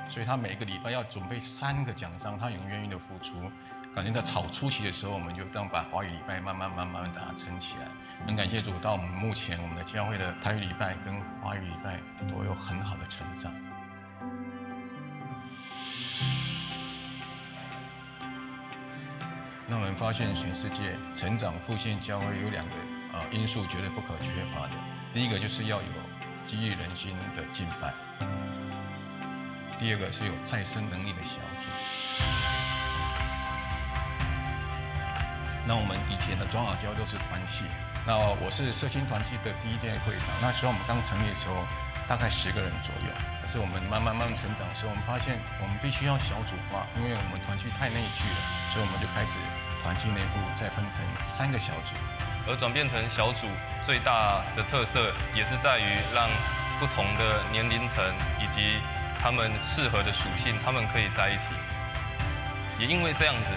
所以他每個禮拜要準備三個講章，他很願意的付出。感覺在草初期的時候，我們就這樣把華語禮拜慢慢慢慢把它撐起來。很感謝主，到我們目前我們的教會的台語禮拜跟華語禮拜都有很好的成長。那我們發現全世界成長復興教會有兩個因素絕對不可缺乏的，第一個就是要有激勵人心的敬拜，第二個是有再生能力的小組。那我們以前的長老教會都是團契，那我是社青團契的第一屆會長。那時候我們剛成立的時候，大概10個人左右。可是我們慢慢慢慢成長的時候，我們發現我們必須要小組化，因為我們團契太內聚了，所以我們就開始團契內部再分成三個小組。而轉變成小組最大的特色，也是在於讓不同的年齡層以及他們適合的屬性，他們可以在一起。也因為這樣子，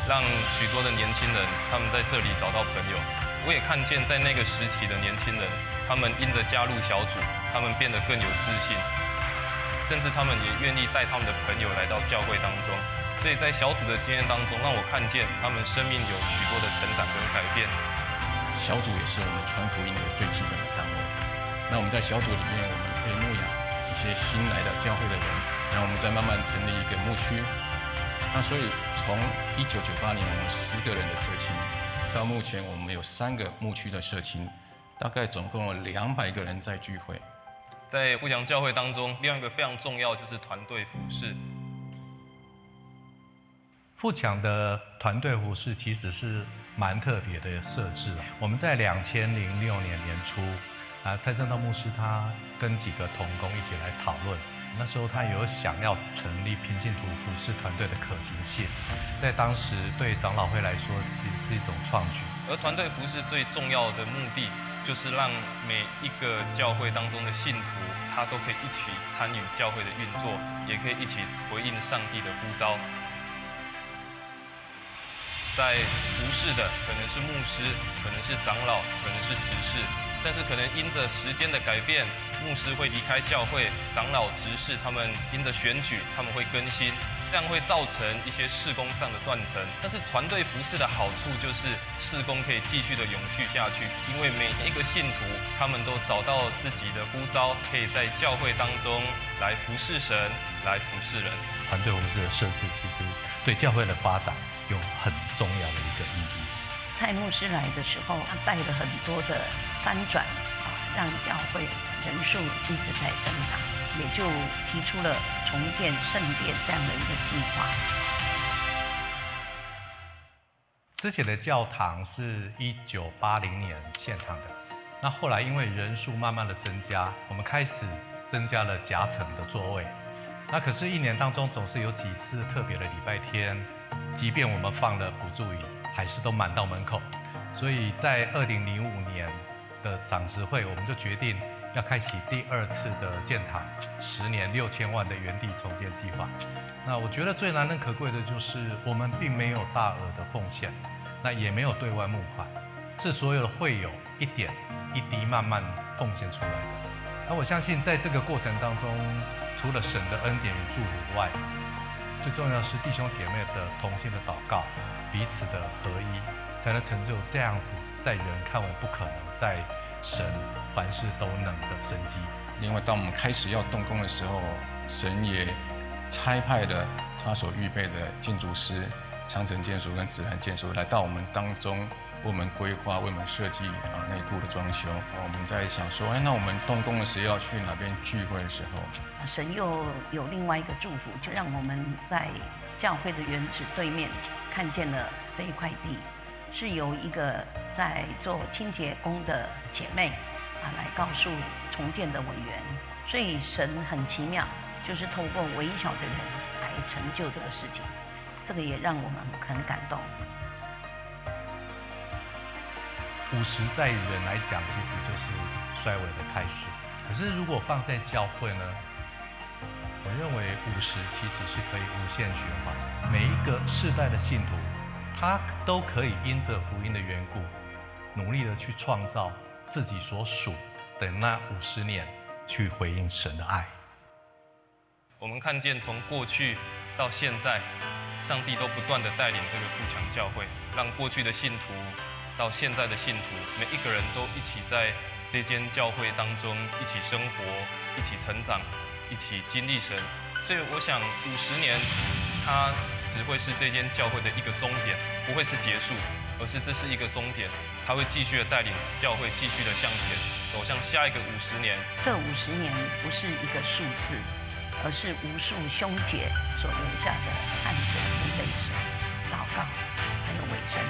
讓許多的年輕人他們在這裡找到朋友。我也看見在那個時期的年輕人，他們因着加入小組，他們變得更有自信，甚至他們也願意帶他們的朋友來到教會當中。所以在小組的經驗當中，讓我看見他們生命有許多的成長跟改變。小組也是我們傳福音的最基本的單位。那我們在小組裡面，我們可以牧養一些新來的教會的人，然後我們再慢慢成立一個牧區。那所以從1998年我們10個人的社青，到目前我們有三個牧區的社青，大概總共有200個人在聚會。在富強教會當中，另外一個非常重要就是團隊服事。富強的團隊服事其實是蠻特別的設置。我們在2006年年初，啊，蔡正道牧師他跟幾個同工一起來討論，那時候他有想要成立平信徒服侍團隊的可行性，在當時對長老會來說，其實是一種創舉。而團隊服侍最重要的目的，就是讓每一個教會當中的信徒，他都可以一起參與教會的運作，也可以一起回應上帝的呼召。在服侍的可能是牧師，可能是長老，可能是執事，但是可能因着時間的改變，牧師會離開教會，長老、執事他們因着選舉，他們會更新，這樣會造成一些事工上的斷層。但是團隊服侍的好處就是事工可以繼續的永續下去，因為每一個信徒他們都找到自己的呼召，可以在教會當中來服侍神，來服侍人。團隊服侍的設置其實對教會的發展有很重要的一個意義。蔡牧師來的時候，他帶了很多的翻轉啊，讓教會人數一直在增長，也就提出了重建聖殿這樣的一個計劃。之前的教堂是1980年獻堂的，那後來因為人數慢慢的增加，我們開始增加了夾層的座位。那可是，一年當中總是有幾次特別的禮拜天，即便我們放了補助椅，還是都滿到門口。所以在2005年的長執會，我們就決定要開啟第二次的建堂，10年6000萬的原地重建計劃。那我覺得最難能可貴的就是，我們並沒有大額的奉獻，那也沒有對外募款，是所有的會友一點一滴慢慢奉獻出來的。那我相信，在這個過程當中，除了神的恩典與祝福外，最重要是弟兄姐妹的同心的禱告，彼此的合一，才能成就這樣子在人看為不可能，在神凡事都能的神蹟。另外，當我們開始要動工的時候，神也差派了他所預備的建築師長城建築跟子涵建築來到我們當中，為我們規劃、為我們設計啊內部的裝修。我們在想說，哎，那我們動工的時候要去哪邊聚會的時候，神又有另外一個祝福，就讓我們在教會的原址對面看見了這一塊地，是由一個在做清潔工的姐妹啊來告訴重建的委員，所以神很奇妙，就是透過微小的人來成就這個事情，這個也讓我們很感動。 50在人來講，其實就是衰微的開始。可是如果放在教會呢？我認為五十其實是可以無限循環。每一個世代的信徒，他都可以因着福音的緣故，努力的去創造自己所屬的那50年，去回應神的愛。我們看見從過去到現在，上帝都不斷的帶領這個富強教會，讓過去的信徒到現在的信徒，每一個人都一起在這間教會當中一起生活，一起成長，一起經歷神。所以我想，五十年，它只會是這間教會的一個終點，不會是結束，而是這是一個終點，它會繼續的帶領教會繼續的向前，走向下一個五十年。這五十年不是一個數字，而是無數兄姐所留下的汗水跟淚水、禱告，還有委身，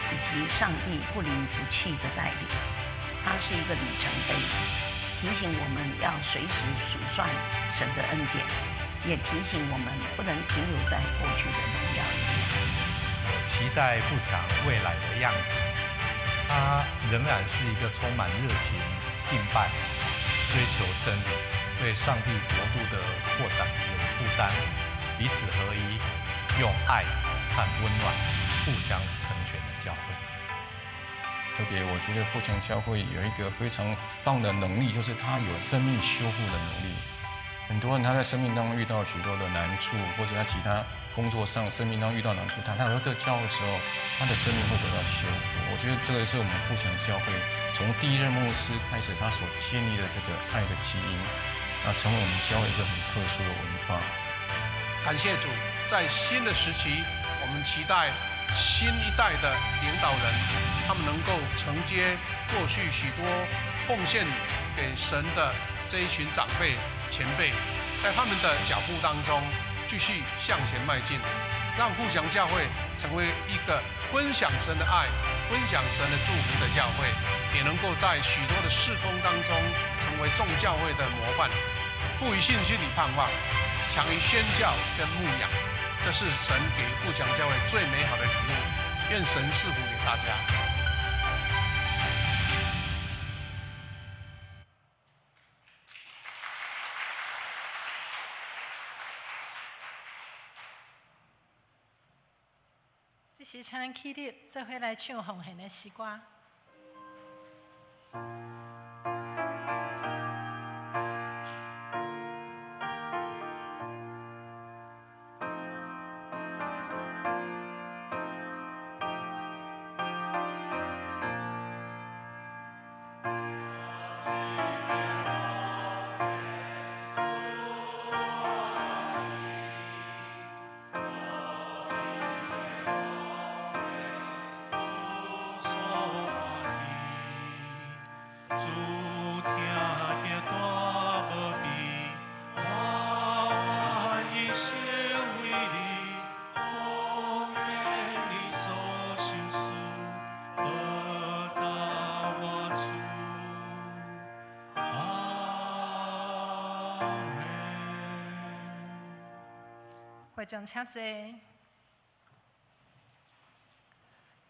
以及上帝不離不棄的帶領。它是一個里程碑，提醒我們要隨時數算神的恩典，也提醒我們不能停留在過去的榮耀裡面。我期待富強未來的樣子，它仍然是一個充滿熱情、敬拜、追求真理、對上帝國度的擴展有負擔，彼此合一，用愛和溫暖互相成全的教會。特別，我覺得富強教會有一個非常棒的能力，就是他有生命修復的能力。很多人他在生命當中遇到許多的難處，或者他其他工作上、生命當中遇到難處，他來到這個教會的時候，他的生命會得到修復。我覺得這個是我們富強教會從第一任牧師開始，他所建立的這個愛的基因，啊，成為我們教會一個很特殊的文化。感謝主，在新的時期，我們期待新一代的領導人，他們能夠承接過去許多奉獻給神的這一群長輩前輩，在他們的腳步當中繼續向前邁進。讓富強教會成為一個分享神的愛、分享神的祝福的教會，也能夠在許多的事工當中成為眾教會的模範，富於信心與盼望，強於宣教跟牧養。這是神給富強教會最美好的禮物，願神賜福給大家。這時，請咱起立，做伙來唱奉獻的詩歌。會眾請坐。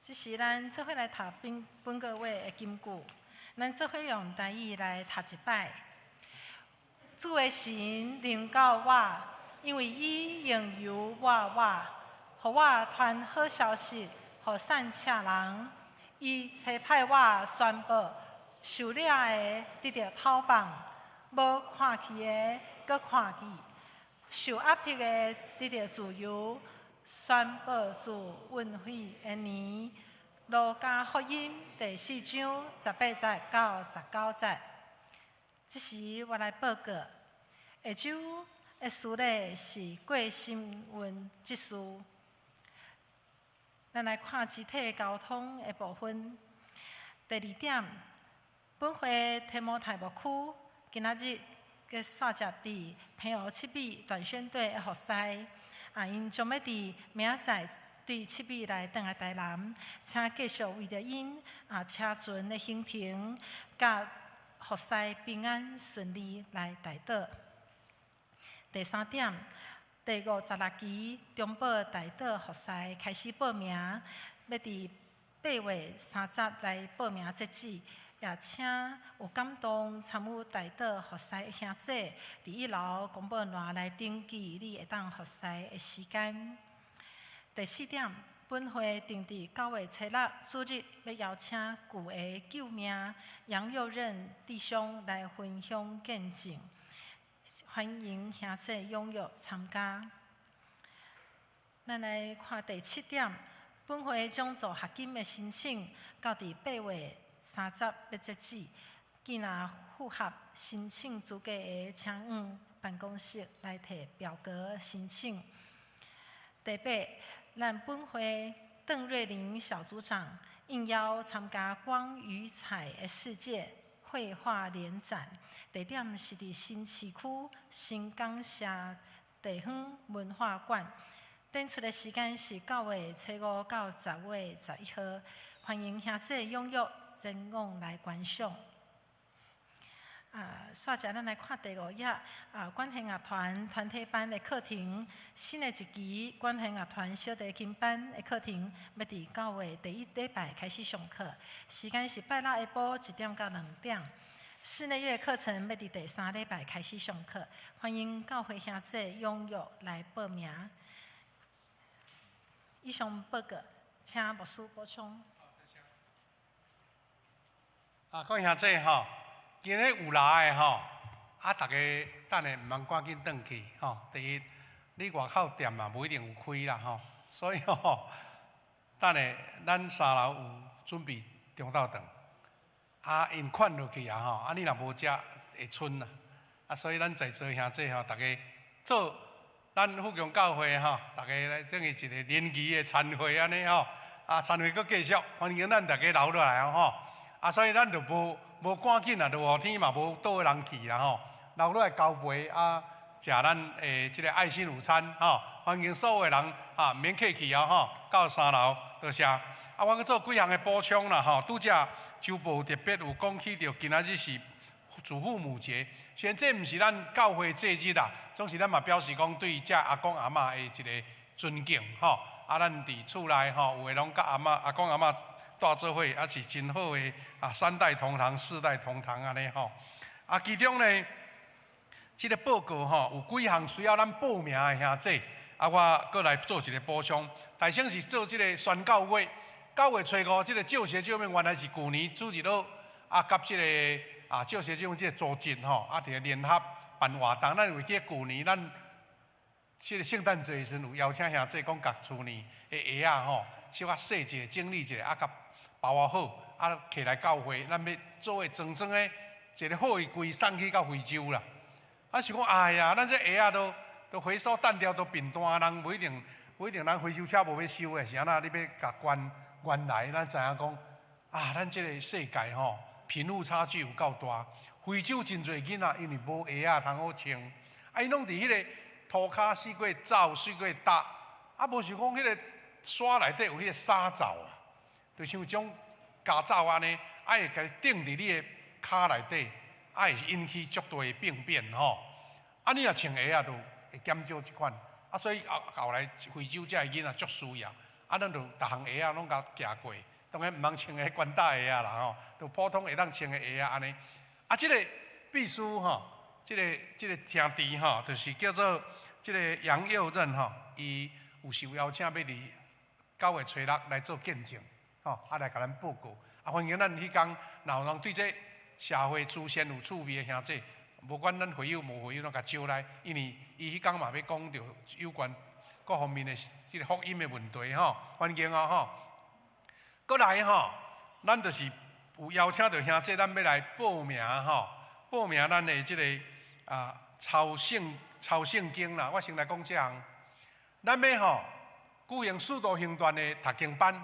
這時咱做伙來讀本本個月的金句，咱做伙用台語來讀一擺。主的神臨到我，因為伊用油抹我，予我傳好消息，予散赤人。伊差派我宣布受掠的得著透放，無看見的閣看見。受壓迫的得著自由，宣布主允許的年。路加福音第四章十八節到十九節。這時我來報告，下週的司禮是過新運這事。咱來看肢體交通的部分。第二點，本會提摩太牧區今仔日閣煞接佇平湖七美短宣隊的服侍，啊，𪜶將欲佇明仔載對七美來轉來台南，請繼續為著𪜶啊車船的行程，佮服侍平安順利來代禱。第三點，第56期中保代禱服侍開始報名，欲佇8月30來報名截止。也請有感動參與代禱服侍的兄弟，佇一樓公布欄來登記你會當服侍的時間。第四點，本會定佇9月初6主日，欲邀請舊的救命楊佑任弟兄來分享見證，歡迎兄弟踴躍參加。咱來看第七點，本會將助學金的申請，到佇8月30欲截止，既若符合申請資格的，請往辦公室來提表格申請。第八，咱本會鄧瑞玲小組長應邀參加光與彩的世界繪畫聯展，地點是佇新市區新港社地方文化館，展出的時間是9月初5到10月11號，歡迎兄弟踴躍前往來觀賞。啊，煞者咱來看第五頁啊，管弦樂團團體班的課程，新的一期管弦樂團小提琴班的課程，欲佇9月第一禮拜開始上課，時間是拜六下晡1點到2點。室內樂課程欲佇第三禮拜開始上課，歡迎教會兄弟踴躍來報名。以上報告，請牧師補充。啊，各位兄弟吼，今日有來的吼，啊，逐家等下毋通趕緊轉去吼。第一，你外口店嘛無一定有開啦吼，所以吼，等下咱三樓有準備中晝頓，啊，𪜶款落去啊吼，啊，你若無食會賰啦，啊，所以咱在座兄弟吼，逐家做咱富強教會吼，逐家來等於一個聯誼的餐會按呢吼，啊，餐會閣繼續，歡迎咱逐家留落來吼。啊，所以咱就無無趕緊啊，落雨天嘛無倒的人去啦吼，留落來交陪啊，食咱的這个爱心午餐，吼，欢迎所有的人，哈，免客气哦，吼，到三楼多谢。啊，我閣做幾項的補充啦，吼，拄才周報特別有講起著，今仔日是祖父母節，雖然這毋是咱教會節日啦，總是咱嘛表示講對這阿公阿嬤的一個尊敬，吼。啊，咱佇厝內吼，有的攏佮阿嬤、阿公阿嬤蹛做伙，啊是真好的啊，三代同堂、四代同堂按呢吼。啊，其中呢，這个報告吼，有幾項需要咱報名的兄弟，啊，我閣來做一個補充。大先是做這个宣教月，9月初5，這个救鞋救命原來是舊年主日學啊，佮這个啊救鞋救命這个組織吼，啊，佇咧聯合辦活動。咱會記得舊年咱這个聖誕節的時陣有邀請兄弟講，共厝內的鞋仔吼，小可洗一下、整理一下，啊，共包啊好，啊，提來教會，咱欲做伙裝裝的，一个貨櫃送去到非洲啦。啊，想講，哎呀，咱這鞋仔都都回收單掉都便當，人無一定，無一定，人回收車無欲收的，是按怎？你欲共捐？原來咱知影講，啊，咱這个世界吼，貧富差距有夠大。非洲真濟囡仔因為無鞋仔通好穿，啊，𪜶攏佇彼个塗跤四界走，四界踏，啊，無想講彼个沙內底有彼个沙蚤啊，就像種家蚤按呢，啊會共釘佇你的跤內底，啊會引起足大的病變吼。啊，你若穿鞋仔就會減少這款，啊，所以後後來非洲這的囡仔足需要，啊，咱就逐項鞋仔攏共寄過，當然毋通穿彼懸帶鞋仔啦吼，就普通會當穿的鞋仔按呢。啊，這个秘書吼，這个聽弟吼，就是叫做這个楊佑任吼，伊有受邀請欲佇9月初6來做見證，吼，啊來共咱報告。啊，歡迎咱彼工，若有人對這社會慈善有趣味的兄弟，無管咱會友無會友，攏共招來，因為伊彼工嘛欲講著有關各方面的這个福音的問題吼，歡迎哦吼。閣來吼，咱就是有邀請著兄弟，咱欲來報名吼，報名咱的這个啊抄聖抄聖經啦。我先來講這項，咱欲吼舉行使徒行傳的讀經班，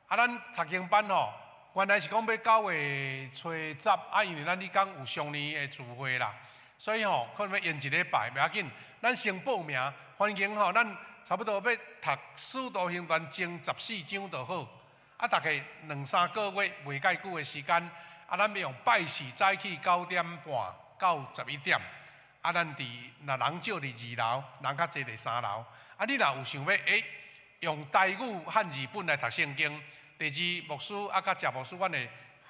啊，咱讀經班吼，原來是講欲9月初10，啊，因為咱彼工有雙年的聚會啦，所以吼可能欲延一禮拜，袂要緊，咱先報名，歡迎吼，咱差不多欲讀使徒行傳前14章就好。啊，大概兩三個月袂蓋久的時間，啊，咱欲用拜四早起9點半到11點，啊，咱佇若人少佇二樓，人較濟佇三樓。啊，你若有想欲用台語漢字本來讀聖經，第二牧師啊，佮謝牧師，阮會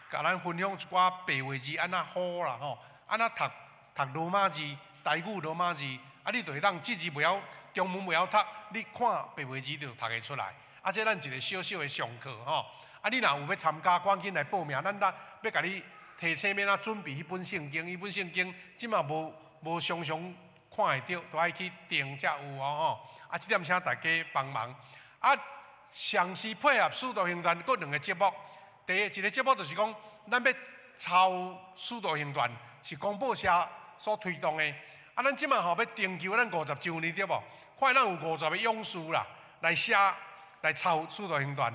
共咱分享一寡白話字按怎好啦吼，按怎讀讀羅馬字，台語羅馬字，啊，你就會當這字袂曉，中文袂曉讀，你看白話字就讀會出來。啊，這咱一个小小的上課吼。啊，你若有欲參加，趕緊來報名。咱得欲共你提醒欲按怎準備彼本聖經，彼本聖經這馬無無常常看會著，都愛去訂才有哦吼。啊，這點請大家幫忙。啊，同時配合使徒行傳，閣兩个節目。第一，一个節目就是講，咱欲抄使徒行傳，是公報社所推動的。啊，咱這馬吼欲徵求咱50週年對無？看咱有50个勇士啦，來寫。來抄使徒行傳，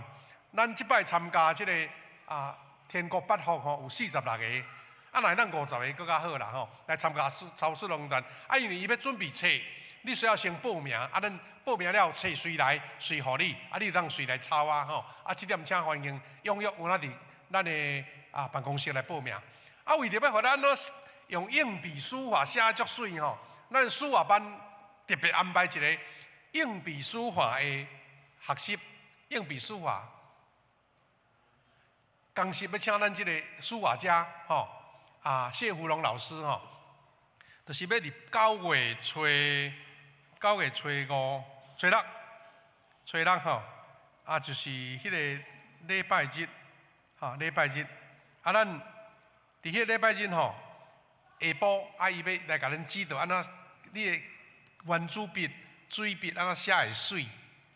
咱這擺參加這个啊天國八福吼，有46个，啊，若會當50个閣較好啦吼。來參加抄使徒行傳，啊，因為伊欲準備冊，你需要先報名，啊，咱報名了冊隨來隨予你，啊，你會當隨來抄啊吼。啊，這點請歡迎踴躍有哪佇咱的啊辦公室來報名。啊，為著欲予咱按怎用硬筆書法寫足媠吼，咱書法班特別安排一个硬筆書法的學習硬筆書法，講習欲請咱這个書法家吼啊謝福龍老師吼，就是欲佇9月初9月初5、初六、初六吼，啊就是彼个禮拜日，吼禮拜日，啊咱佇彼个禮拜日吼下晡，啊伊欲來共咱指導按怎你的圓珠筆、水筆按怎寫會媠。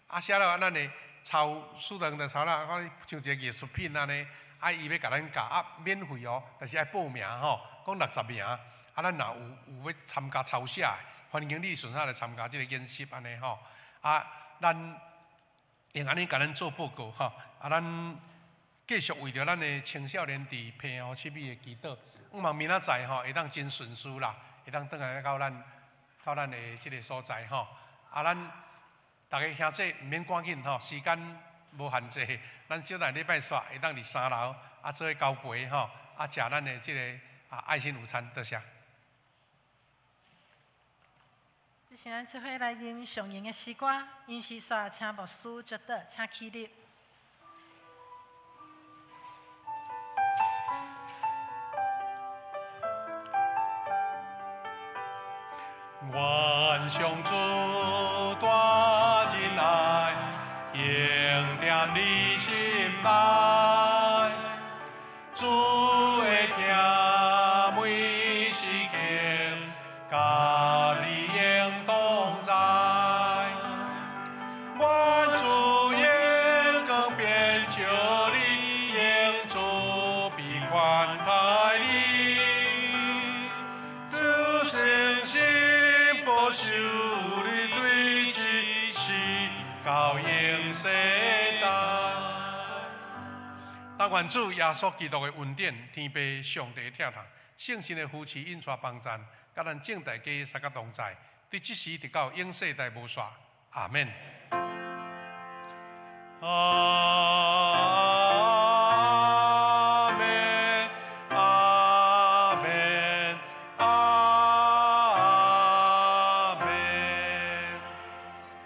啊，寫了咱的抄書堂就抄啦，看像一个藝術品按呢。啊，伊欲共咱教啊，免費哦，但是愛報名吼，講60名。啊，咱若有有欲參加抄寫的，歡迎你順紲來參加這个研習按呢吼。啊，咱用按呢共咱做報告吼。啊，咱繼續為著咱的青少年佇澎湖七美的祈禱，希望明仔載吼會當真順遂啦，會當轉來到咱到咱的這个所在吼。啊，咱逐家兄姊毋免趕緊吼，時間無限制，咱小等禮拜煞會當佇三樓啊做伙交陪吼，啊食咱的這个啊愛心午餐，多謝。這時咱做伙來吟上型的詩歌，吟詩煞請牧師祝禱，請起立。願上主大仁愛，永踮你心內。主的疼每時刻，佮你永同在。願主眼光變照你，用慈悲寬待你。主誠實保守你，對這世到永世代。但願主耶穌基督的恩典、天父上帝的疼痛、聖神的扶持、引帶幫贊，佮咱眾大家三個同在，對這時直到永世代無煞。阿們。阿們，阿們，阿們。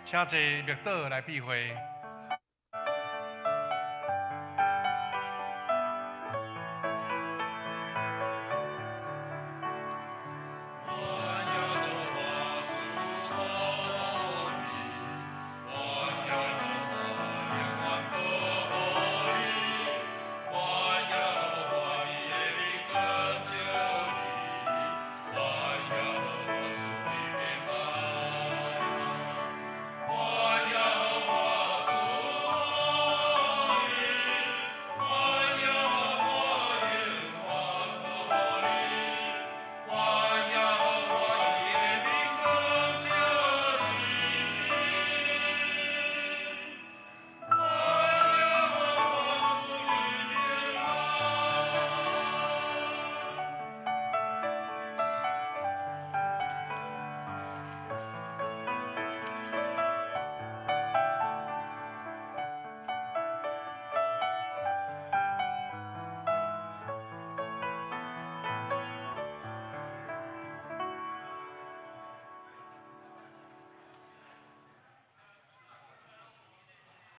請坐默禱來閉會。